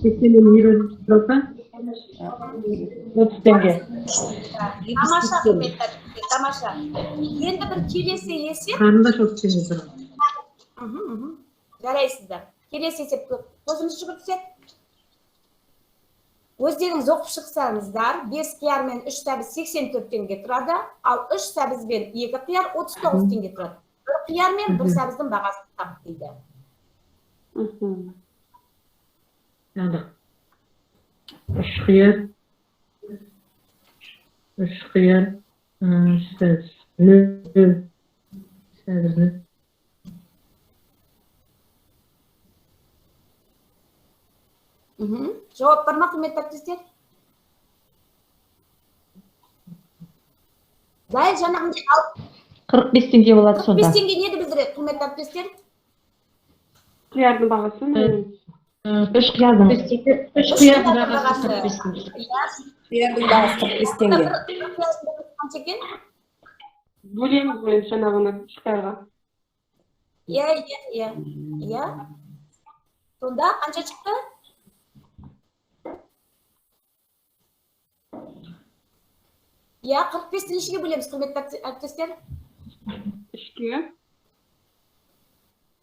80 мен 50 болса, 30 теңге. Тамаша, құрметті әріптестер, тамаша. Енді бір келесі есеп. Қарындаш 30 теңге тұрады. Жарайсыздар. Келесі есеп көзіміз жүгіртсек. Өздеріңіз оқып шықсаңыздар, 5 қияр мен 3 сәбіз 84 теңге тұрады, ал 3 сәбіз бен 2 қияр 39 теңге тұрады. 1 қияр мен 1 сәбіздің бағасын тап дейді. 3 қияр, 3 қияр, сәбіз, 0, сәбіз 0. Жауап бар ма, құрметті әріптестер? Дәл жаңағындай 45 теңге болады сонда. 45 теңге нені білдіреді, құрметті әріптестер? Қиярдың бағасы. 3 қиярдың. 3 қиярдың бағасы 45 теңге. Қиярдың бағасы 45 теңге. Қанша екен? Бөлеміз ғой жаңағыны 3 қиярға. Иә, иә, иә. Иә. Сонда қанша шықты? Иә, 45-ті нешеге бөлеміз, құрметті әріптестер? 3-ке.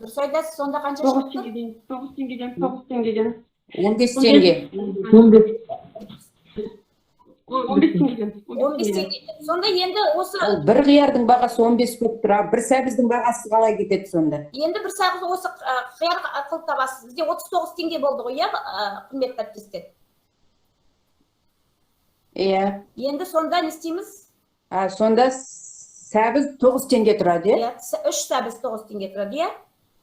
Дұрыс айтасыз, сонда қанша шықты? 9 теңгеден, 9 теңгеден. 15 теңге. 15 теңгеден. 15 теңгеден. Сонда енді осы... Бір қиярдың бағасы 15 болып тұр, бір сәбіздің бағасы қалай кетеді сонда? Енді бір сәбіз осы қияр қылып табасыз. Бізде 39 теңге болды ғой, иә, құрметті әріптестер? Иә. Енді сонда не істейміз? Сонда сәбіз 9 теңге тұрады, иә? Иә, 3 сәбіз 9 теңге тұрады, иә?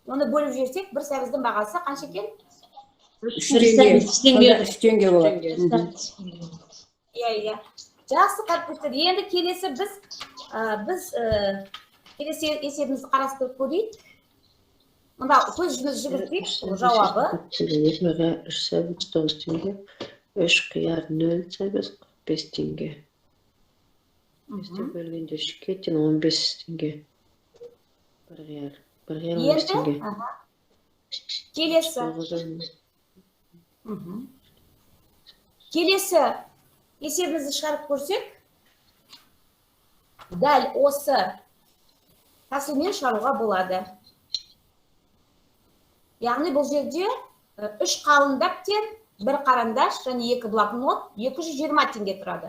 Оны бөліп жіберсек, бір сәбіздің бағасы қанша екен? 3 теңге. 3 теңге болады. Иә, иә. Жақсы, әріптестер. Енді келесі біз келесі есебімізді қарастырып көрейік. Мында көзіміз жүгіртейік, жауабы. 3 сәбіз 9 теңге, 3 қияр 0 сәбіз 45 теңге. 5-ті бөлгенде 3-ке тең 15 теңге. 1 қияр, 1 қияр 15 теңге. Келесі. Келесі есебімізді шығарып көрсек, дәл осы тәсілмен шығаруға болады. Яғни бұл жерде 3 қалың дәптер, 1 қарандаш және 2 блокнот 220 теңге тұрады.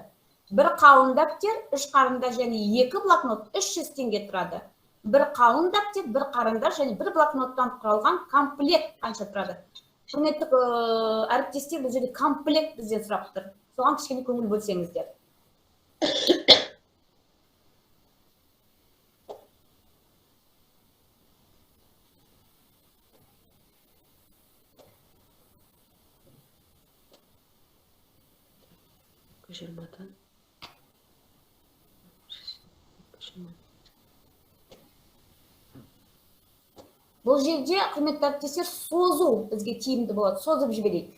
1 қалың дәптер, 3 қарандаш және 2 блокнот 300 теңге тұрады. 1 қалың дәптер, 1 қарандаш және 1 блокноттан құралған комплект қанша тұрады? Құрметті әріптестер, бұл жерде комплект бізден сұрап тұр. Соған кішкене көңіл бөлсеңіздер. Бұл жерде, құрметті әріптестер, созу бізге тиімді болады. Созып жіберейік.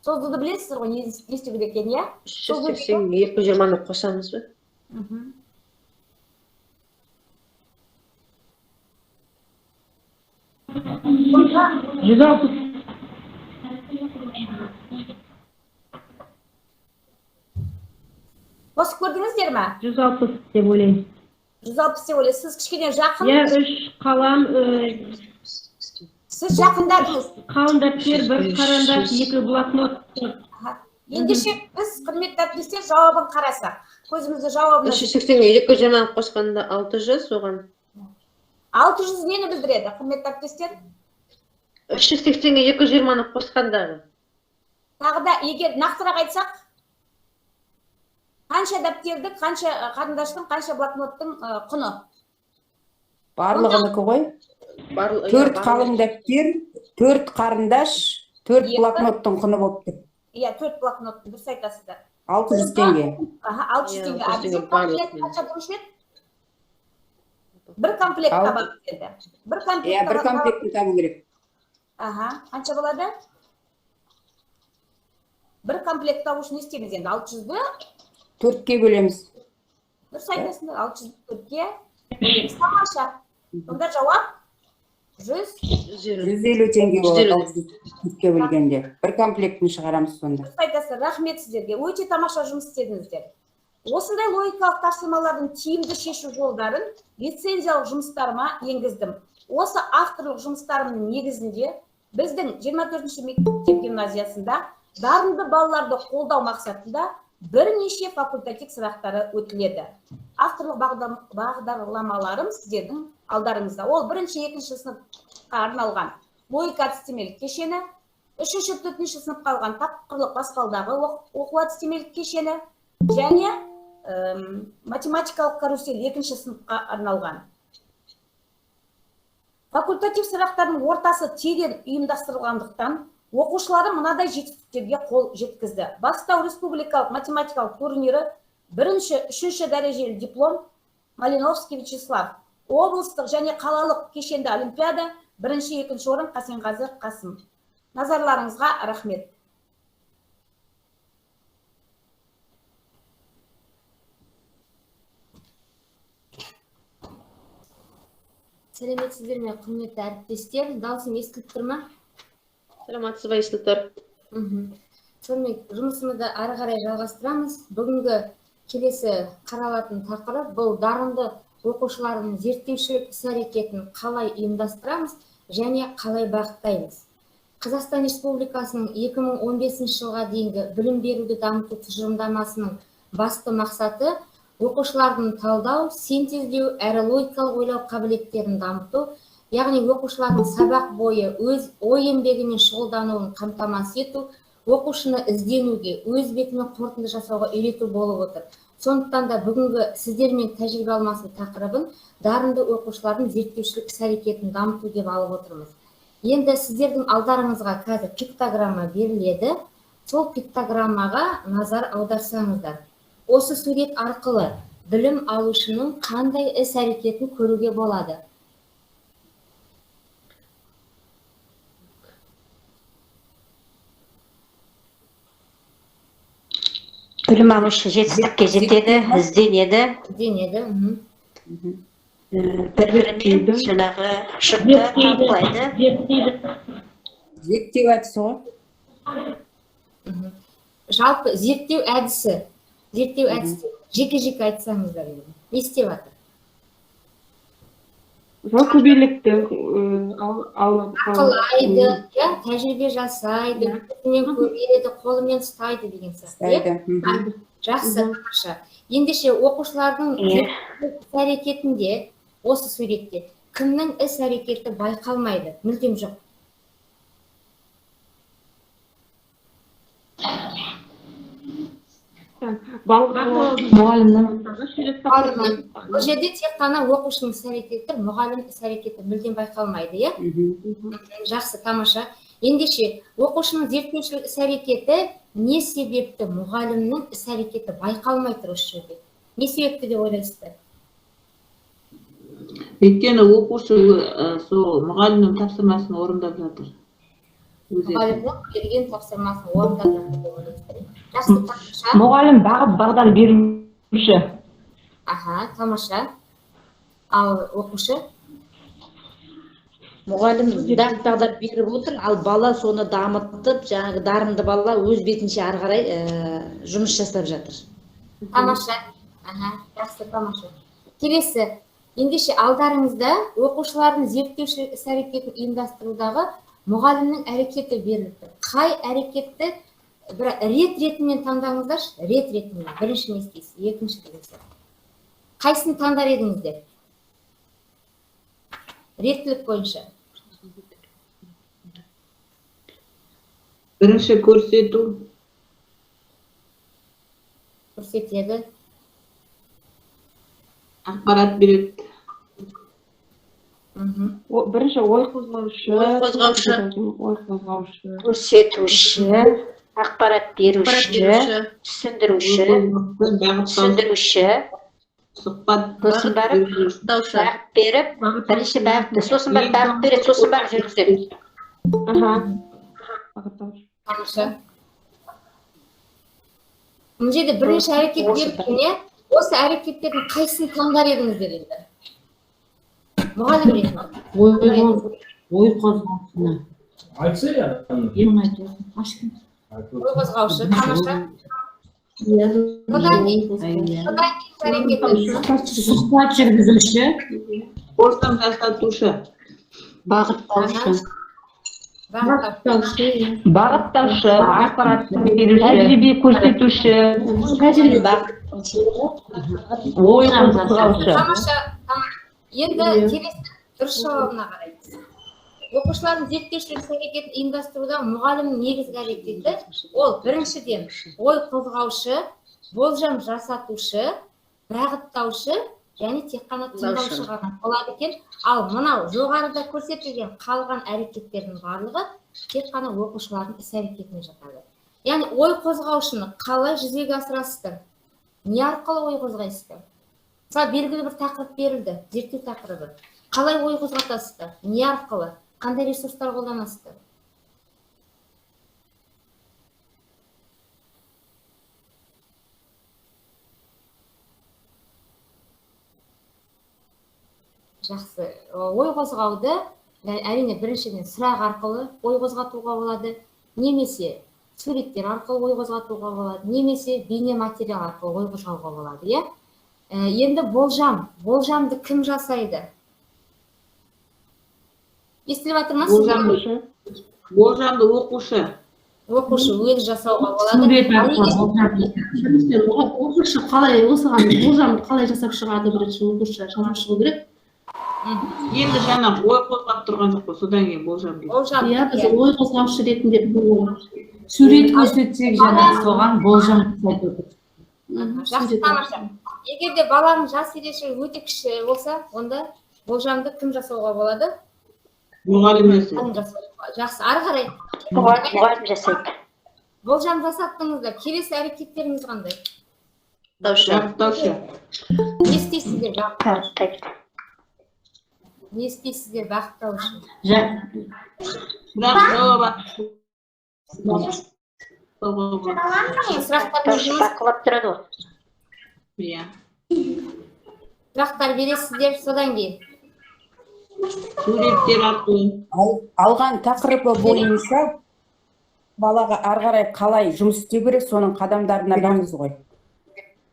Созуды білесіздер ғой, не істеу керек екенін, иә? 380 220-ны қосамыз ба? Сонда 160. Қосып көрдіңіздер ме? 160 деп ойлаймын. 160 деп ойлайсыз. Сіз кішкене жақын. Иә, 3 қалам, Сіз жақындадыңыз. Қалың дәптер, 1 қарандаш, 2 блокнот. Ендеше біз, құрметті әріптестер, жауабын қарасақ. Көзімізді жауабына 380-ге 220 қосқанда 600 оған. 600 нені білдіреді, құрметті әріптестер? 380-ге 220-ны қосқандағы. Тағы да егер нақтырақ айтсақ, қанша дәптерді, қанша қарындаштың, қанша блокноттың құны? Барлығынікі ғой. 4 қалың дәптер, 4 қарындаш, 4 блокноттың құны болып тұр. Иә, 4 блокноттың, дұрыс айтасыздар. 600 теңге. Аха, 600 теңге. А бізде комплект қанша болушы еді? Бір комплект табамыз енді. Бір комплект. Иә, бір комплектін табу керек. Аха, қанша болады? Бір комплект табу үшін не істейміз енді? 600-ді 4-ке бөлеміз. Дұрыс айтасыңдар, 600-ді 4-ке бөлеміз. Тамаша. Сонда жауап 150 теңге болады 600-ді 4-ке бөлгенде. Бір комплектін шығарамыз сонда. Дұрыс айтасыздар, рахмет сіздерге. Өте тамаша жұмыс істедіңіздер. Осындай логикалық тапсырмалардың тиімді шешу жолдарын лицензиялық жұмыстарыма енгіздім. Осы авторлық жұмыстарымның негізінде біздің 24-ші мектеп гимназиясында дарынды балаларды қолдау мақсатында бірнеше факультатив сабақтары өтіледі. Авторлық бағдарламаларым сіздердің алдарыңызда. Ол бірінші, екінші сыныпқа арналған логика әдістемелік кешені, үшінші, төртінші сыныпқа арналған тапқырлық баспалдағы оқу әдістемелік кешені және математикалық карусель екінші сыныпқа арналған. Факультатив сабақтардың ортасы терең ұйымдастырылғандықтан оқушылары мынадай жетістіктерге қол жеткізді. Бастау республикалық математикалық турнирі бірінші, үшінші дәрежелі диплом Малиновский Вячеслав, облыстық және қалалық кешенді олимпиада бірінші, екінші орын Қасенғазы Қасым. Назарларыңызға рахмет. Сәлеметсіздер ме, құрметті әріптестер? Дауысым естіліп тұр ма? Саламатсыз ба, естіліп тұр. Сонымен жұмысымызды ары қарай жалғастырамыз. Бүгінгі келесі қаралатын тақырып бұл дарынды оқушылардың зерттеушілік іс-әрекетін қалай ұйымдастырамыз және қалай бағыттаймыз. Қазақстан Республикасының 2015 жылға дейінгі білім беруді дамыту тұжырымдамасының басты мақсаты оқушылардың талдау, синтездеу, әрі логикалық ойлау қабілеттерін дамыту, яғни оқушылардың сабақ бойы өз ой еңбегімен шұғылдануын қамтамасыз ету, оқушыны ізденуге, өз бетімен қорытынды жасауға үйрету болып отыр. Сондықтан да бүгінгі сіздермен тәжірибе алмасу тақырыбын дарынды оқушылардың зерттеушілік іс-әрекетін дамыту деп алып отырмыз. Енді сіздердің алдарыңызға қазір пиктограмма беріледі. Сол пиктограммаға назар аударсаңыздар. Осы сурет арқылы білім алушының қандай іс-әрекетін көруге болады? Білім алушы жетістікке жетеді, ізденеді. Ізденеді. Бір-бірімен жаңағы жұпты талқылайды. Зерттеу әдісі ғой. Жалпы зерттеу әдісі. Зерттеу әдісі жеке-жеке айтсаңыздар енді. Не істеп жатыр? Мысалы, көбелекті Ақылайды, тәжірибе жасайды, көзімен көреді, қолымен ұстайды деген сияқты. Жақсы, тамаша. Ендеше оқушылардың іс-әрекетінде, осы суретте, кімнің іс-әрекеті байқалмайды? Мүлдем жоқ. Мұғалімнің. Бұл жерде тек қана оқушының іс-әрекеті, мұғалім іс-әрекеті мүлдем байқалмайды, иә? Жақсы, тамаша. Ендеше, оқушының зерттеушілік іс-әрекеті не себепті мұғалімнің іс-әрекеті байқалмай тұр осы жерде? Не себепті деп ойлайсыздар? Өйткені оқушы сол мұғалімнің тапсырмасын орындап жатыр. Мұғалімнің берген тапсырмасын орындап жатыр деп ойлайсыздар. Жақсы, тамаша. Мұғалім бағыт бағдар беруші. Аха, тамаша. Ал оқушы? Мұғалім бағыт бағдар беріп отыр, ал бала соны дамытып, жаңағы дарынды бала өз бетінше ары қарай жұмыс жасап жатыр. Тамаша. Аха, жақсы, тамаша. Келесі, ендеше алдарыңызда оқушылардың зерттеушілік іс-әрекетін ұйымдастырудағы мұғалімнің әрекеті беріліп тұр. Қай әрекетті бір рет-ретімен таңдаңыздаршы, рет-ретімен. Бірінші не істейсіз, екінші деген сияқты. Қайсысын таңдар едіңіздер? Реттілік бойынша. Бірінші көрсету. Көрсетеді. Ақпарат береді. Бірінші ой қозғаушы. Ой қозғаушы. Ой қозғаушы. Көрсетуші, ақпарат беруші, түсіндіруші, түсіндіруші. Сұхбат Сосын барып бағыт беріп, бірінші бағытты, сосын барып бағыт береді, сосын барып жүргізеді. Тамаша. Мына жерде бірінші әрекет берілген, иә? Осы әрекеттердің қайсысын таңдар едіңіздер енді? Мұғалім ретінде. Ой қозғаушыны. Айтса я. Ой қозғаушы, тамаша. Одан кейін әрекеті. Сұхбат жүргізуші. Болжам жасатушы. Бағыттаушы. Бағыттаушы. Бағыттаушы, ақпарат беруші, тәжірибе көрсетуші, ой қозғаушы. Тамаша. Енді келесі дұрыс жауабына қараймыз. Оқушылардың зерттеушілік іс-әрекетін ұйымдастыруда мұғалімнің негізгі әрекеті ол біріншіден ой қозғаушы, болжам жасатушы, бағыттаушы және тек қана тыңдаушы ғана болады екен. Ал мынау жоғарыда көрсетілген қалған әрекеттердің барлығы тек қана оқушылардың іс-әрекетіне жатады. Яғни ой қозғаушыны қалай жүзеге асырасыздар? Не арқылы ой қозғайсыздар? Мысалы, белгілі бір тақырып берілді, зерттеу тақырыбы. Қалай ой қозғатасыздар? Не арқылы? Қандай ресурстар қолданасыздар? Жақсы. Ой қозғауды әрине біріншіден сұрақ арқылы ой қозғатуға болады, немесе суреттер арқылы ой қозғатуға болады, немесе бейне материал арқылы ой қозғауға болады, иә? Енді болжам, болжамды кім жасайды? Естіліп жатыр ма сізге? Болжамды оқушы. Оқушы өзі жасауға болады. Сурет арқылы болжам. Оқушы қалай осыған болжамды қалай жасап шығады, бірінші оқушы жасап шығу керек. Енді жаңа ой қозғап тұрған жоқ қой, содан кейін болжам береді. Болжам. Иә, біз ой қозғаушы ретінде сурет көрсетсек жаңа соған болжам жасайды оқушы. Жақсы, тамаша. Егер де баланың жас ерекшелігі өте кіші болса, онда болжамды кім жасауға болады? Мұғалім жасайды. Жақсы, ары қарай. Мұғалім жасайды. Болжам жасаттыңыздар. Келесі әрекеттеріңіз қандай? Бағыттаушы. Не істейсіздер бағыттаушы? Не істейсіздер бағыттаушы? Сұрақ жауап. Бақылап тұрады ғой. Иә. Сұрақтар бересіздер, содан кейін. Суреттер арқылы. Алған тақырыбы бойынша балаға ары қарай қалай жұмыс істеу керек, соның қадамдарына барамыз ғой.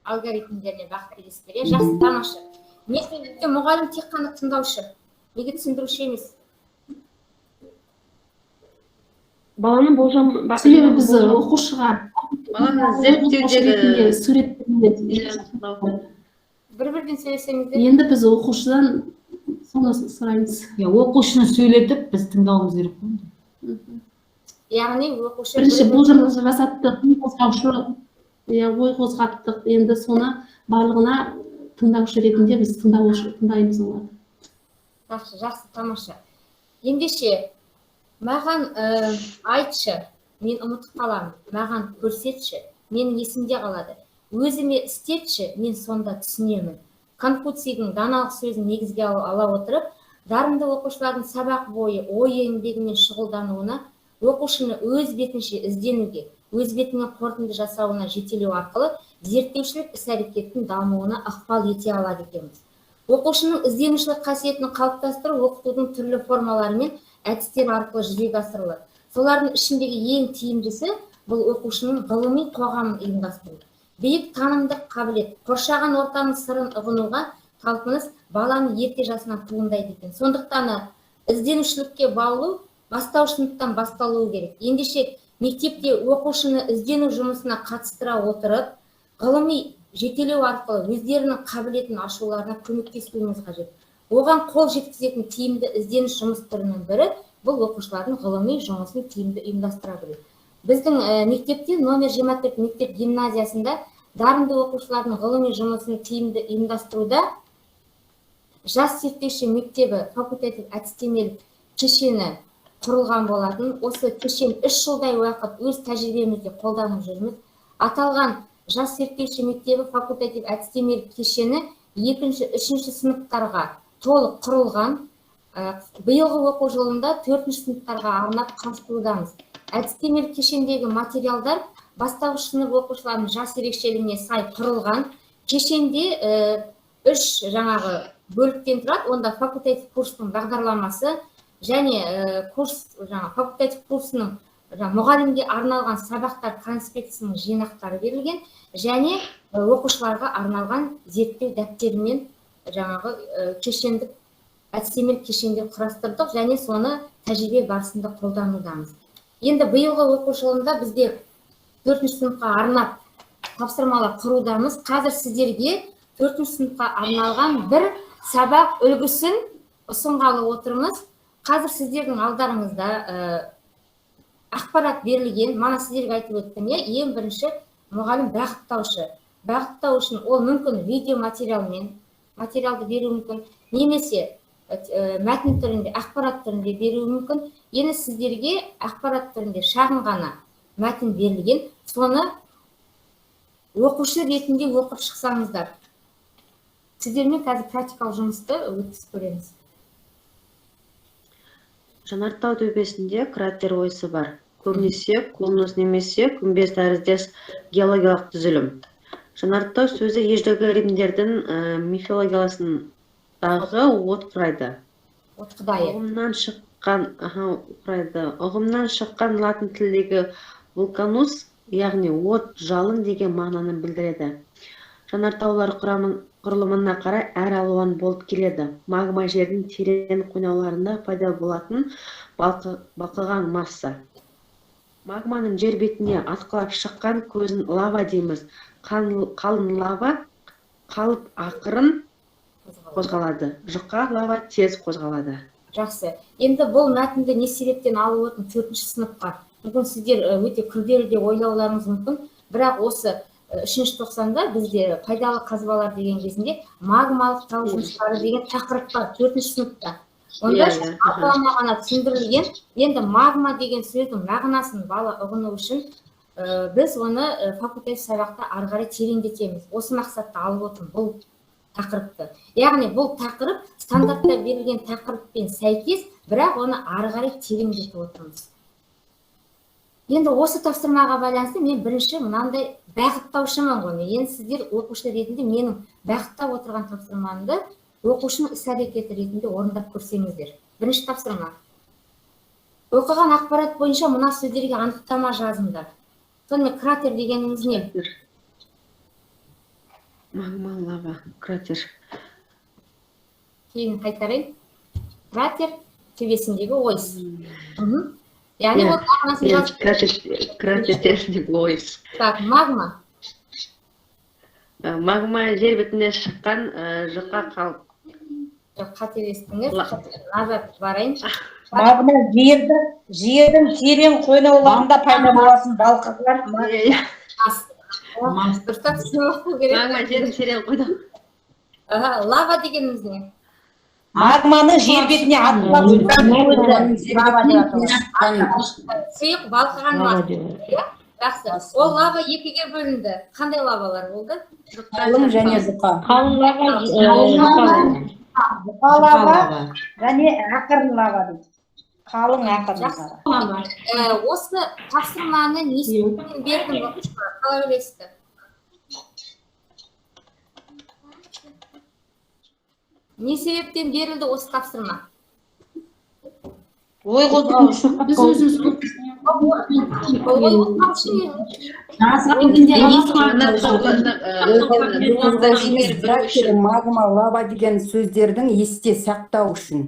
Алгоритмдеріне бағыт бересіздер. Жақсы, тамаша. Не себепті мұғалім тек қана тыңдаушы? Неге түсіндіруші емес? Баланың болжам себебі біз оқушыға баланың зерттеудегі суреттермен бір-бірден сөйлесеңіздер. Енді біз оқушыдан соны сұраймыз. Иә, оқушыны сөйлетіп, біз тыңдауымыз керек қой. Яғни оқушы бірінші болжам жасаттық, қозғаушы, иә, ой қозғаттық. Енді соны барлығына тыңдаушы ретінде біз тыңдаймыз оларды. Жақсы, жақсы, тамаша. Ендеше, маған айтшы, мен ұмытып қаламын, маған көрсетші, менің есімде қалады. Өзіме істетші, мен сонда түсінемін. Конфуцийдің даналық сөзін негізге ала отырып, дарынды оқушылардың сабақ бойы ой еңбегімен шұғылдануына, оқушыны өз бетінше ізденуге, өз бетімен қорытынды жасауына жетелеу арқылы зерттеушілік іс-әрекеттің дамуына ықпал ете алады екенбіз. Оқушының ізденушілік қасиетін қалыптастыру оқытудың түрлі формалары мен әдістері арқылы жүзеге асырылады. Солардың ішіндегі ең тиімдісі бұл оқушының ғылыми қоғамын ұйымдастыру. Биік танымдық қабілет, қоршаған ортаның сырын ұғынуға талпыныс баланың ерте жасынан туындайды екен. Сондықтан ізденушілікке баулу бастауыш сыныптан басталуы керек. Ендеше мектепте оқушыны іздену жұмысына қатыстыра отырып, ғылыми жетелеу арқылы өздерінің қабілетін ашуларына көмектесуіміз қажет. Оған қол жеткізетін тиімді ізденіс жұмыс түрінің бірі бұл оқушылардың ғылыми жұмысын тиімді ұйымдастыра білу. Біздің мектепте номер 24 мектеп гимназиясында дарынды оқушылардың ғылыми жұмысын тиімді ұйымдастыруда жас зерттеуші мектебі факультатив әдістемелік кешені құрылған болатын. Осы кешен 3 жылдай уақыт өз тәжірибемізде қолданып жүрміз. Аталған жас зерттеуші мектебі факультатив әдістемелік кешені 2-ші, 3-ші сыныптарға толық құрылған. Биылғы оқу жылында 4-ші сыныптарға арнап құрастырудамыз. Әдістемелік кешендегі материалдар бастауыш сынып оқушыларының жас ерекшелігіне сай құрылған. Кешенде 3 жаңағы бөліктен тұрады. Онда факультатив курстың бағдарламасы және курс жаңа факультатив курсының мұғалімге арналған сабақтар конспектісінің жинақтары берілген және оқушыларға арналған зерттеу дәптерімен жаңағы кешендік әдістемелік кешендер құрастырдық және соны тәжірибе барысында қолданудамыз. Енді биылғы оқу жылында бізде 4-ші сыныпқа арнап тапсырмалар құрудамыз. Қазір сіздерге 4-ші сыныпқа арналған бір сабақ үлгісін ұсынғалы отырмыз. Қазір сіздердің алдарыңызда ақпарат берілген. Мана сіздерге айтып өттім, ең бірінші мұғалім бағыттаушы. Бағыттау үшін ол мүмкін видео материалмен материалды беруі мүмкін, немесе мәтін түрінде, ақпарат түрінде беруі мүмкін. Енді сіздерге ақпарат түрінде шағын ғана мәтін берілген, соны оқушы ретінде оқып шықсаңыздар. Сіздермен қазір практикалық жұмысты өткізіп көреміз. Жанартау төбесінде кратер ойысы бар. Көбінесе конус немесе күмбез тәріздес геологиялық түзілім. Жанартау сөзі ежелгі римдердің мифологиясындағы от құрайды. От құдайы. Ұғымнан шыққан, құрайды. Ұғымнан шыққан латын тіліндегі вулканус, яғни от, жалын деген мағынаны білдіреді. Жанартаулар құрылымына қарай әр алуан болып келеді. Магма жердің терең қойнауларында пайда болатын балқыған масса. Магманың жер бетіне атқылап шыққан көзін лава дейміз. Қалың лава қалып ақырын қозғалады. Жұқа лава тез қозғалады. Жақсы. Енді бұл мәтінді не себептен алып отырмын 4-ші сыныпқа? Мүмкін сіздер өте күрделі деп ойлауларыңыз мүмкін, бірақ осы 3-ші тоқсанда бізде пайдалы қазбалар деген кезінде магмалық тау жыныстары деген тақырып бар 4-ші сыныпта. Онда ата-ана ғана түсіндірілген. Енді магма деген сөздің мағынасын бала ұғыну үшін біз оны факультатив сабақта ары қарай тереңдетеміз. Осы мақсатта алып отырмын бұл тақырыпты. Яғни бұл тақырып стандартта берілген тақырыппен сәйкес, бірақ оны ары қарай тереңдетіп отырмыз. Енді осы тапсырмаға байланысты мен бірінші мынандай бағыттаушымын ғой. Енді сіздер оқушы ретінде менің бағыттап отырған тапсырмамды оқушының іс-әрекеті ретінде орындап көрсеңіздер. Бірінші тапсырма. Оқыған ақпарат бойынша мына сөздерге анықтама жазыңдар. Сонымен кратер дегеніміз не? Магма, лава, кратер. Кейін қайтарайын. Кратер төбесіндегі ойыс. Яғни ол мағынасын жазып. Кратер төбесіндегі ойыс. Так, магма. Магма жер бетіне шыққан жұқа қалып. Жоқ, қателестіңіз. Назад барайын. Магма жердің терең қойнауларында пайда болатын балқыған. Дұрыстап түсініп оқу керек. Магма жердің терең қойнау. Лава дегеніміз не? Магманы жер бетіне атқылап шыққан сұйық балқыған маса. Жақсы. Ол лава екіге бөлінді. Қандай лавалар болды? Қалың және жұқа. Қалың лава, жұқа лава және ақырын лава дейді. Қалың ақырын лава. Осы тапсырманы не себептен бердім оқушылар? Қалай ойлайсыздар? Не себептен берілді осы тапсырма? Ой қозғау үшін. Біз өзіміз магма, лава деген сөздердің есте сақтау үшін.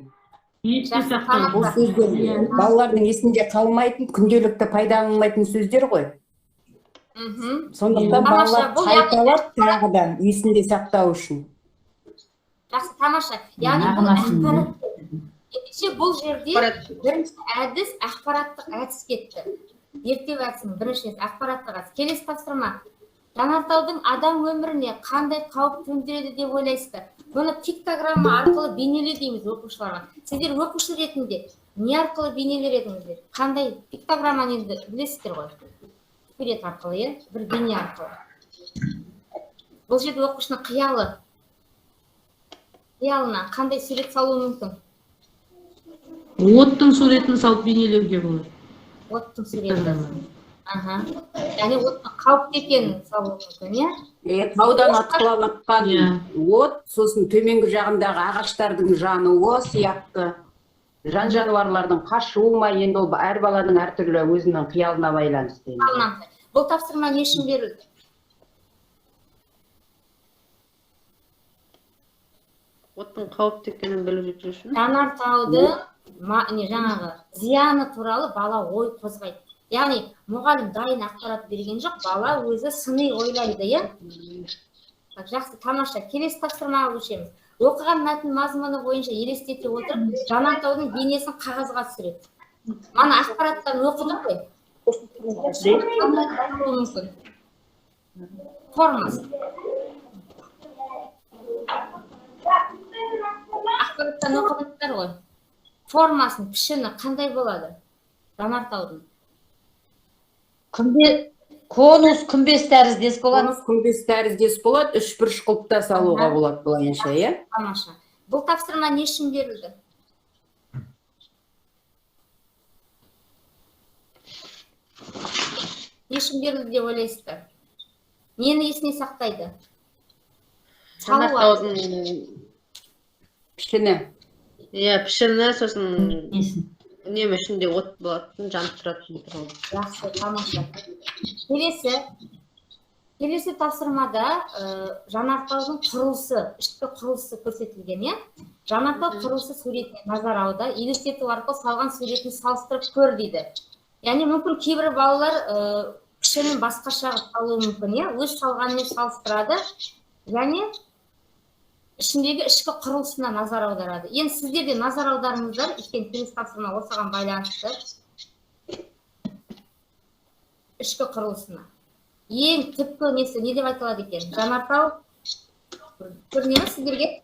Бұл сөздер балалардың есінде қалмайтын, күнделікті пайдаланылмайтын сөздер ғой. Сондықтан балалар қайталап тағы да есінде сақтау үшін. Жақсы, тамаша. Яғни бұл ақпарат. Ендеше бұл жерде бірінші әдіс ақпараттық әдіс кетті. Зерттеу әдісінің бірінші ақпараттық әдіс. Келесі тапсырма. Жанартаудың адам өміріне қандай қауіп төндіреді деп ойлайсыздар? Бұны пиктограмма арқылы бейнеле дейміз оқушыларға. Сіздер оқушы ретінде не арқылы бейнелер едіңіздер? Қандай пиктограмманы енді білесіздер ғой? Сурет арқылы, иә? Бір бейне арқылы. Бұл жерде оқушының қиялы. Қиялына қандай сурет салуы мүмкін? Оттың суретін салып бейнелеуге болады. Оттың суреті. Аха. Яғни оттың қауіпті екенін салуы мүмкін, иә? Таудан атқылап атқан от, сосын төменгі жағындағы ағаштардың жануы сияқты, жан жануарлардың қашуы ма, енді ол әр баланың әртүрлі өзінің қиялына байланысты. Бұл тапсырма не үшін берілді? Оттың қауіпті екенін білу үшін. Жанартаудың жаңағы зияны туралы бала ой қозғайды. Яғни мұғалім дайын ақпарат берген жоқ, бала өзі сыни ойлайды, иә? Жақсы, тамаша. Келесі тапсырмаға көшеміз. Оқыған мәтін мазмұны бойынша елестете отырып, жанартаудың бейнесін қағазға түсіреді. Мана ақпараттан оқыдық қой. Мүмкін. Формасы. Ақпараттан оқыдыңыздар ғой. Формасын, пішіні қандай болады жанартаудың? Конус күмбез тәріздес болады. Конус күмбез тәріздес болады, үшбұрыш қылып та салуға болады былайынша, иә? Тамаша. Бұл тапсырма не үшін берілді? Не үшін берілді деп ойлайсыздар? Нені есіне сақтайды? Жанартаудың пішіні. Иә, пішіні, сосын үнемі ішінде от болатын, жанып тұратын. Жақсы, тамаша. Келесі тапсырмада жанартаудың құрылысы, ішкі құрылысы көрсетілген, иә? Жанартау құрылысы суретіне назар аудар, елестету арқылы салған суретін салыстырып көр дейді. Яғни мүмкін кейбір балалар пішінін басқаша салуы мүмкін, иә? Өз салғанымен салыстырады. Яғни ішіндегі ішкі құрылысына назар аударады. Енді сіздер де назар аударыңыздар, өйткені келесі тапсырма осыған байланысты. Ішкі құрылысына. Ең түпкі несі не деп айтылады екен? Жанартау көріне ме сіздерге?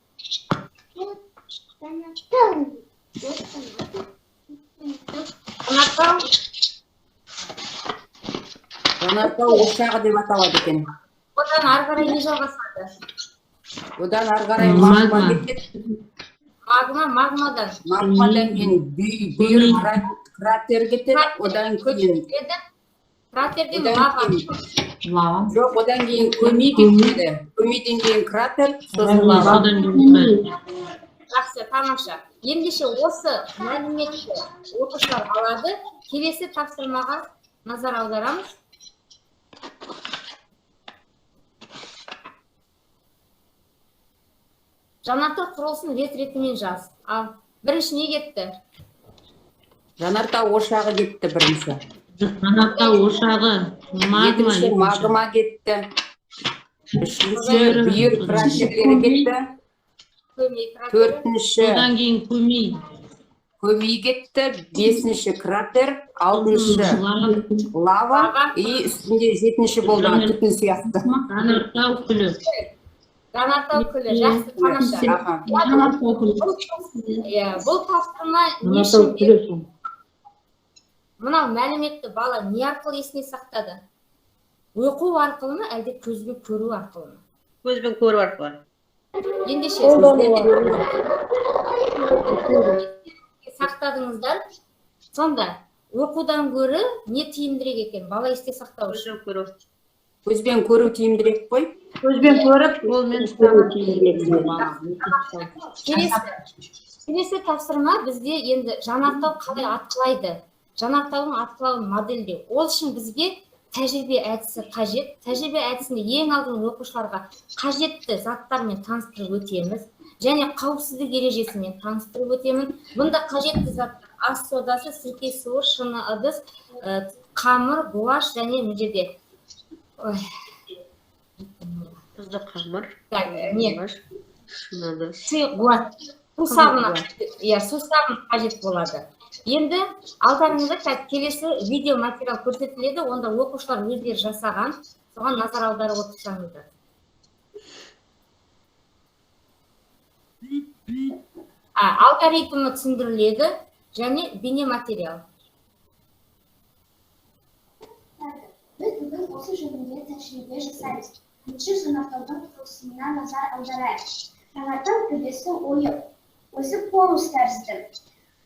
Жанартау ошағы деп аталады екен. Одан ары қарай не жалғасады? Одан ары қарай магма кетеді. Магма, магмадан. Магмадан кейін бүйір кратер кетеді, одан кейін кратерден лава. Жоқ, одан кейін көмей кетеді. Көмейден кейін кратер, сосын лава. Жақсы, тамаша. Ендеше осы мәліметті оқушылар алады. Келесі тапсырмаға назар аударамыз. Жанартау құрылысын рет-ретімен жаз. Ал бірінші не кетті? Жанартау ошағы кетті бірінші. Жанартау ошағы, магма. Екінші магма кетті. Үшінші бүйір кратерлері кетті. Төртінші одан кейін көмей. Көмей кетті. Бесінші кратер, алтыншы лава, и үстінде жетінші болды түтін сияқты. Жанартау күлі. Жанартау күлі, жақсы, тамаша. Бұл тапсырма не үшін берілді? Мынау мәліметті бала не арқылы есіне сақтады? Оқу арқылы ма, әлде көзбен көру арқылы ма? Көзбен көру арқылы. Ендеше, сақтадыңыздар. Сонда оқудан гөрі не тиімдірек екен бала есте сақтау үшін? Көзбен көру тиімдірек қой. Көзбен көріп, қолмен ұстау тиімдірек. Келесі тапсырма бізде енді жанартау қалай атқылайды? Жанартаудың атқылауын модельдеу. Ол үшін бізге тәжірибе әдісі қажет. Тәжірибе әдісінде ең алдымен оқушыларға қажетті заттармен таныстырып өтеміз және қауіпсіздік ережесімен таныстырып өтемін. Бұнда қажетті заттар ас содасы, сірке суы, шыны ыдыс, қамыр, гуашь және мына жерде тұзды қамыр, шыны ыдыс, сусабын қажет болады. Енді алдарыңызда келесі видео материал көрсетіледі, онда оқушылар өздері жасаған, соған назар аударып отырсаңыздар. Алгоритмі түсіндіріледі және бейнематериал. Біз бүгін осы жөнінде тәжірибе жасаймыз. Бірінші жанартаудың құрылысына назар аударайық. Жанартау төбесі ойық, өзі конус тәрізді.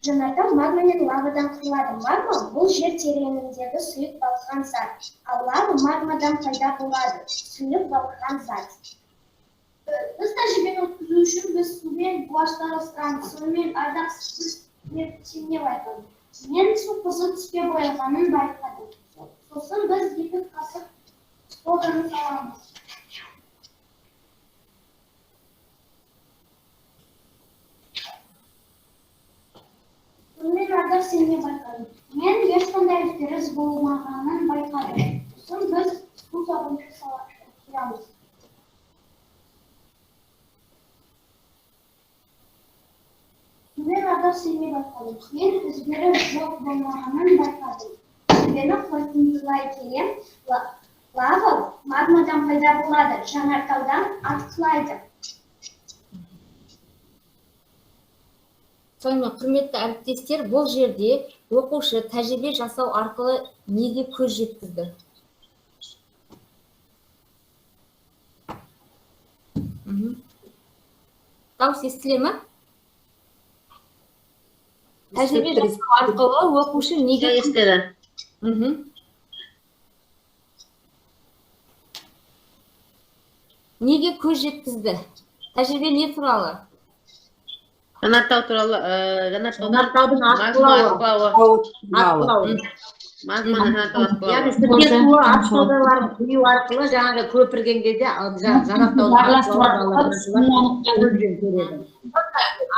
Жанартау магма мен лавадан құрылады. Магма бұл жер тереңіндегі сұйық балқыған зат, ал лава магмадан пайда болады, сұйық балқыған зат. Біз тәжірибені өткізу үшін біз сумен гуашь араластырамыз. Сонымен Ардақ сен не байқадың? Мен су қызыл түске боялғанын байқадым. Сосын біз 2 қасық соданы саламыз. Сонымен Ардақ сен не байқадың? Мен ешқандай өзгеріс болмағанын байқадым. Сосын біз су сабынды құямыз. Сонымен Ардақ сен не байқадың? Мен өзгеріс жоқ болмағанын байқадым. Тәжірибені қорытындылай келе, лава магмадан пайда болады, жанартаудан атқылайды. Сонымен, құрметті әріптестер, бұл жерде оқушы тәжірибе жасау арқылы неге көз жеткізді? Дауыс естіле ме? Тәжірибе жасау арқылы оқушы неге естіледі? Неге көз жеткізді? Тәжірибе не туралы? Жанартау туралы, жанартаудың атқылауы. Яғни сірке суы атқылауларын құю арқылы жаңағы көпірген кезде жанартаудың атқылауы.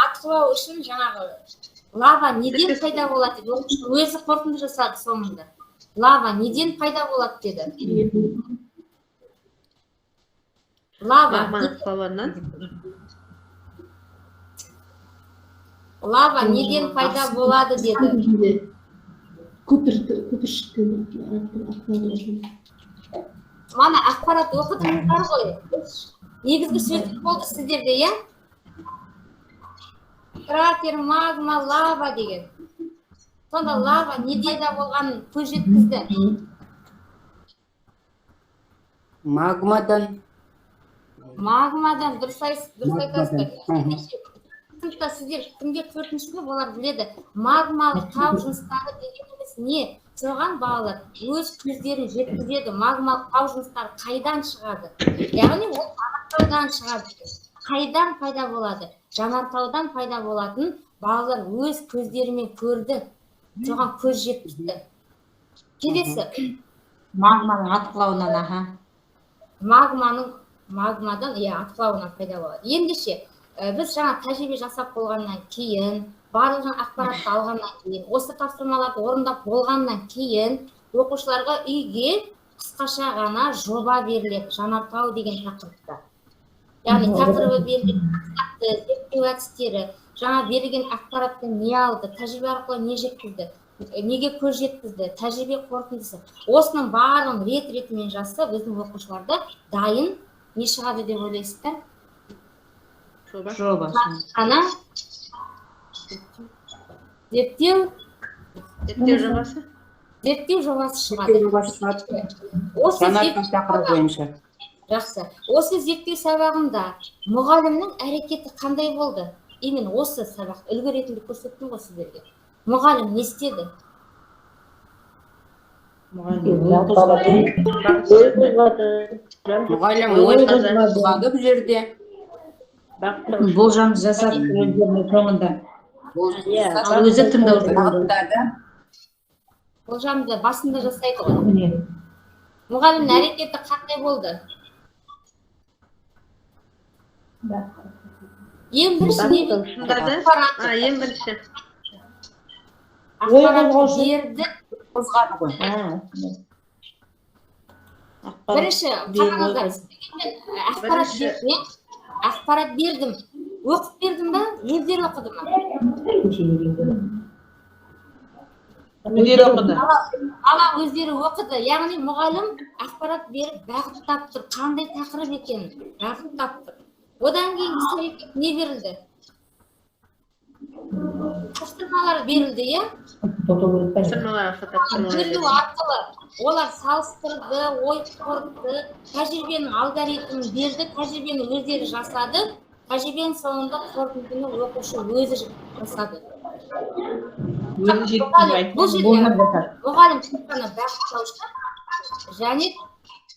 Атқылау үшін жаңағы лава неден пайда болады деді. Оқушы өзі қорытынды жасады соңында. Лава неден пайда болады деді. Лава Лава неден пайда болады деді. Мана ақпарат оқыдыңыздар ғой. Негізгі сөздер болды сіздерде, иә? Кратер, магма, лава деген. Сонда лава неде де болғанын көз жеткізді. Магмадан. Магмадан, дұрыс айтасыздар. Сыныпта сіздер кімдер 4-ші сынып, олар біледі. Магмалы тау жыныстары дегеніміз не? Соған балалар өз көздерін жеткізеді. Магмалы тау жыныстары қайдан шығады? Яғни ол жанартаудан шығады. Қайдан пайда болады? Жанартаудан пайда болатын балалар өз көздерімен көрді. Соған көз жеткізді. Келесі. Магманың атқылауынан, аха. Магмадан, иә, атқылауынан пайда болады. Ендеше, біз жаңа тәжірибе жасап болғаннан кейін, барлық жаңа ақпаратты алғаннан кейін, осы тапсырмаларды орындап болғаннан кейін оқушыларға үйге қысқаша ғана жоба беріледі, жанартау деген тақырыпта. Яғни тақырыбы беріледі, мақсаты, зерттеу әдістері, жаңа берілген ақпаратты не алды, тәжірибе арқылы не жеткізді, неге көз жеткізді, тәжірибе қорытындысы. Осының барлығын рет-ретімен жазса, біздің оқушыларда дайын не шығады деп ойлайсыздар? Жоба. Ана зерттеу жобасы. Зерттеу жобасы шығады. Осы тақырып бойынша. Жақсы. Осы зерттеу сабағында мұғалімнің әрекеті қандай болды? Именно осы сабақ үлгі ретінде көрсеттім ғой сіздерге. Мұғалім не істеді? Мұғалім ой қозғады бұл жерде. Болжам жасады өздерінің соңында. Ал өзі тыңдаушы. Болжамды басында жасайды ғой. Мұғалімнің әрекеті қандай болды? Ең бірінші не Ең бірінші. Ақпарат берді. Қозғады ғой. Бірінші, қараңыздар, ақпарат берді. Ақпарат бердім. Оқып бердім ба? Өздері оқыды ма? Өздері оқыды. Бала өздері оқыды. Яғни мұғалім ақпарат беріп бағыттап тұр. Қандай тақырып екенін бағыттап тұр. Одан кейін іс-әрекет не берілді? Тапсырмалар берілді, иә? Берілу арқылы олар салыстырды, ой қорытты, тәжірибенің алгоритмін берді, тәжірибені өздері жасады, Тәжірибенің соңында қорытындыны оқушы өзі жасады. Өзі жеткізіп Бұл жерде мұғалім тек қана бағыттаушы және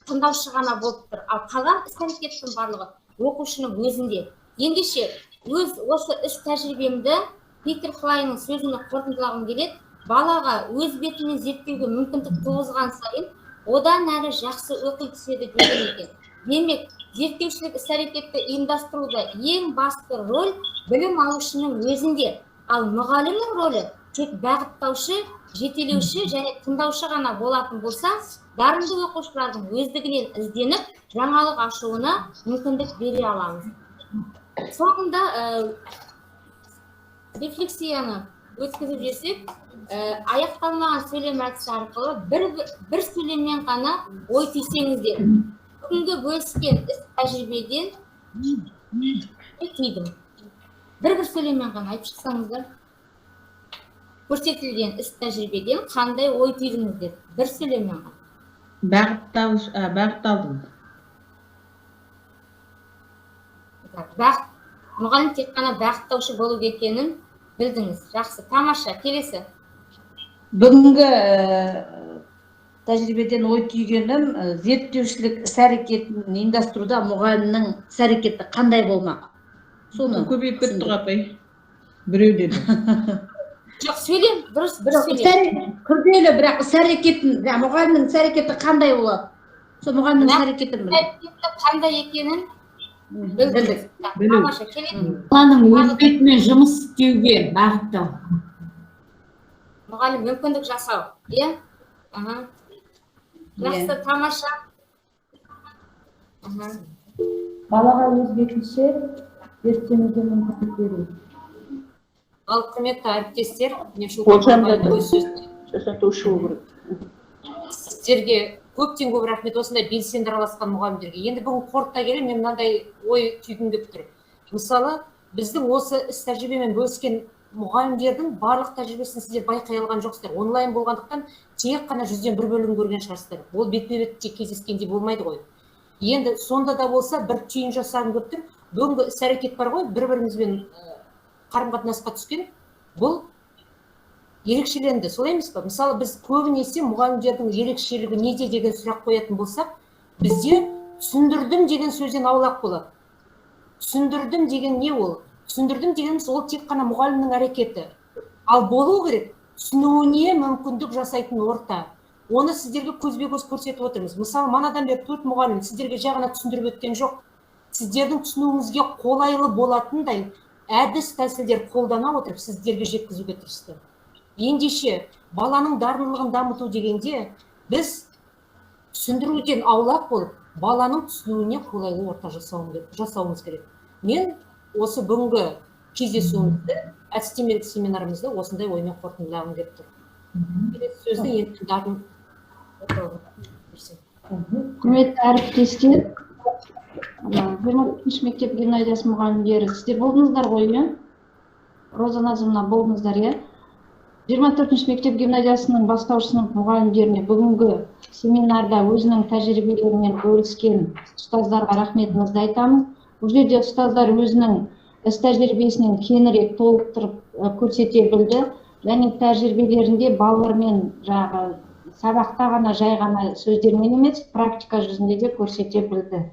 тыңдаушы ғана болып тұр. Ал қалған іс әрекеттің барлығы оқушының өзінде. Ендеше өз осы іс тәжірибемді Питер Клайнның сөзімен қорытындылағым келеді. Балаға өз бетімен зерттеуге мүмкіндік туғызған сайын одан әрі жақсы оқи түседі деген екен. Демек, зерттеушілік іс әрекетті ұйымдастыруда ең басты роль білім алушының өзінде. Ал мұғалімнің ролі тек бағыттаушы, жетелеуші және тыңдаушы ғана болатын болса, дарынды оқушылардың өздігінен ізденіп, жаңалық ашуына мүмкіндік бере аламыз. Соңында рефлексияны өткізіп жесек, аяқталмаған сөйлем әдісі арқылы бір сөйлеммен ғана ой түйсеңіздер. Бүгінгі бөліскен іс тәжірибеден не түйдім? Бір сөйлеммен ғана айтып шықсаңыздар. Көрсетілген іс тәжірибеден қандай ой түйдіңіздер? Бір сөйлеммен ғана. Бағытталдым. Мұғалім тек қана бағыттаушы болу екенін білдіңіз. Жақсы, тамаша. Келесі. Бүгінгі тәжірибеден ой түйгенім, зерттеушілік іс әрекетін ұйымдастыруда мұғалімнің іс әрекеті қандай болмақ? Соны көбейіп кетті ғой апай. Біреу деді. Жоқ, сөйлем, дұрыс, бір сөйлем. Күрделі, бірақ іс әрекетін, мұғалімнің іс әрекеті қандай болады? Сол мұғалімнің іс әрекетін білдік. Қандай екенін білдік. Тамаша, келесі. Баланың өз бетімен жұмыс істеуге бағыттау. Мұғалім мүмкіндік жасау, иә? Жақсы, тамаша. Балаға өз бетінше зерттенуге мүмкіндік беру. Ал құрметті әріптестер, сіздерге көптен көп рахмет осындай белсенді араласқан мұғалімдерге. Енді бүгін қорыта келе мен мынандай ой түйгім келіп тұр. Мысалы, біздің осы іс тәжірибемен бөліскен мұғалімдердің барлық тәжірибесін сіздер байқай алған жоқсыздар. Онлайн болғандықтан тек қана 100-ден 1 бөлігін көрген шығарсыздар. Ол бетпе-бетте кездескендей болмайды ғой. Енді сонда да болса бір түйін жасағым келіп тұр. Бүгінгі іс әрекет бар ғой, бір-бірімізбен қарым-қатынасқа түскен, бұл ерекшеленді, солай емес пе? Мысалы, біз көбінесе мұғалімдердің ерекшелігі неде деген сұрақ қоятын болсақ, бізде түсіндірдім деген сөзден аулақ болады. Түсіндірдім деген не ол? Түсіндірдім дегеніміз ол тек қана мұғалімнің әрекеті. Ал болу керек, түсінуіне мүмкіндік жасайтын орта. Оны сіздерге көзбе-көз көрсетіп отырмыз. Мысалы, манадан бері 4 мұғалім сіздерге жай ғана түсіндіріп өткен жоқ. Сіздердің түсінуіңізге қолайлы болатындай әдіс тәсілдер қолдана отырып сіздерге жеткізуге тырысты. Ендеше, баланың дарындылығын дамыту дегенде біз түсіндіруден аулақ болып, баланың түсінуіне қолайлы орта жасауымыз керек. Мен осы бүгінгі кездесуімізді, әдістемелік семинарымызды осындай оймен қорытындылағым келіп тұр. Келесі сөзді енді Дарын берсем. Құрметті әріптестер, 23 мектеп гимназиясы мұғалімдері, сіздер болдыңыздар ғой, иә? Роза Назымовна, болдыңыздар, иә? 24 мектеп гимназиясының бастауыш сынып мұғалімдеріне бүгінгі семинарда өзінің тәжірибелерімен бөліскен ұстаздарға рахметімізді айтамыз. Бұл жерде ұстаздар өзінің іс тәжірибесінен кеңірек толықтырып көрсете білді және тәжірибелерінде балалармен жаңағы сабақта ғана жай ғана сөздермен емес, практика жүзінде де көрсете білді.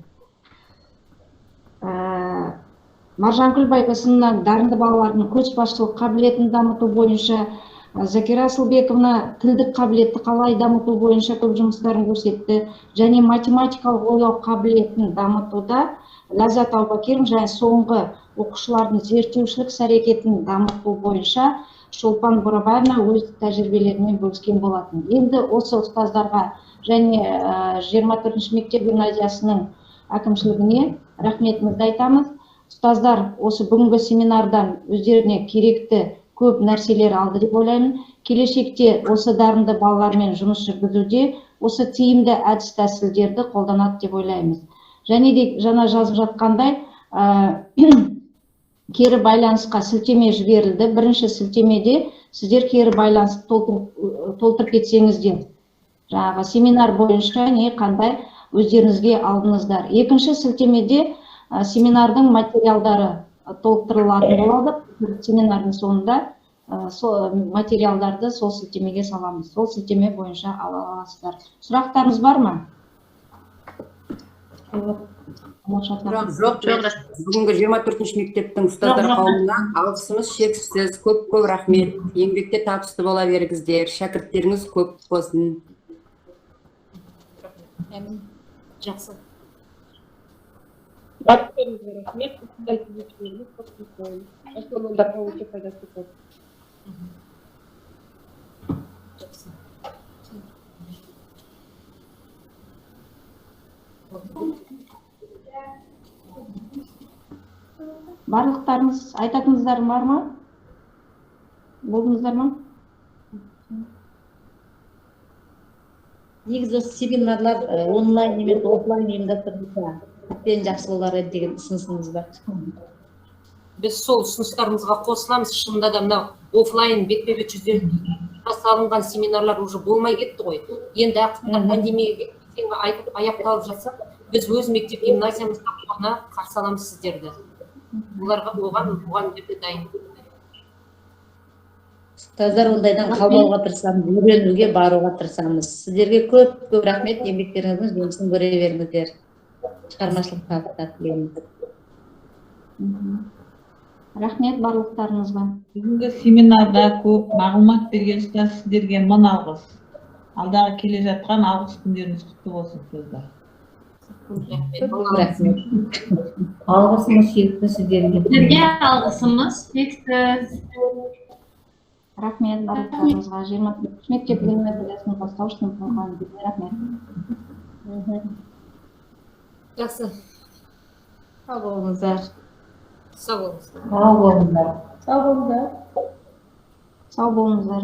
Маржанкүл Байбосынова дарынды балалардың көшбасшылық қабілетін дамыту бойынша, Закира Асылбековна тілдік қабілетті қалай дамыту бойынша көп жұмыстарын көрсетті және математикалық ойлау қабілетін дамытуда Ләззат Аубакиров және соңғы оқушылардың зерттеушілік іс-әрекетін дамыту бойынша Шолпан Бурабаевна өз тәжірибелерімен бөліскен болатын. Енді осы ұстаздарға және 24 мектеп гимназиясының әкімшілігіне рахметімізді айтамыз. Ұстаздар осы бүгінгі семинардан өздеріне керекті көп нәрселер алды деп ойлаймын. Келешекте осы дарынды балалармен жұмыс жүргізуде осы тиімді әдіс тәсілдерді қолданады деп ойлаймыз. Және де жаңа жазып жатқандай, кері байланысқа сілтеме жіберілді. Бірінші сілтемеде сіздер кері байланысты толтырып кетсеңіздер, жаңағы семинар бойынша не қандай өздеріңізге алдыңыздар. Екінші сілтемеде Семинардың материалдары толықтырылатын болады. Семинардың соңында сол материалдарды сол сілтемеге саламыз. Сол сілтеме бойынша ала аласыздар. Сұрақтарыңыз бар ма? Сұрақ жоқ. Бүгінгі 24-ші мектептің ұстаздар қауымына алғысымыз шексіз. Көп-көп рахмет. Еңбекте табысты бола беріңіздер. Шәкірттеріңіз көп болсын. Әмин. Жақсы. Барлықтарыңызға рахмет. Осындай кездесулеріміз көп болсын. Жас мамандарға өте пайдасы көп. Жақсы. Барлықтарыңыз айтатыныңыздар бар ма? Болдыңыздар ма? Негізі осы семинарлар онлайн емес офлайн ұйымдастырылса әбден жақсы болар еді деген ұсынысымыз бар. Біз сол ұсыныстарымызға қосыламыз. Шынында да мынау офлайн бетпе-бет жүзде жасалынған семинарлар уже болмай кетті ғой. Енді ақырындап пандемия аяқталып жатса, біз өз мектеп гимназиямызда қуана қарсы аламыз сіздерді. Оларға оған мұғалімдер де дайын. Ұстаздар ондайдан қалмауға тырысамыз, үйренуге баруға тырысамыз. Сіздерге көп-көп рахмет, еңбектеріңіздің жемісін көре беріңіздер. Шығармашылық табыстар тілеймін. Рахмет барлықтарыңызға. Бүгінгі семинарда көп мағлұмат берген ұстаз сіздерге мың алғыс. Алдағы келе жатқан алғыс күндеріңіз құтты болсын, ұстаздар. Рахмет. Алғысымыз шексіз сіздерге. Сіздерге алғысымыз шексіз. Рахмет барлықтарыңызға. 24 мектеп гимназиясының бастауыш сынып мұғалімдеріне рахмет. Жақсы. Сау болыңыздар. Сау болыңыздар. Сау болыңыздар. Сау болыңыздар. Сау болыңыздар.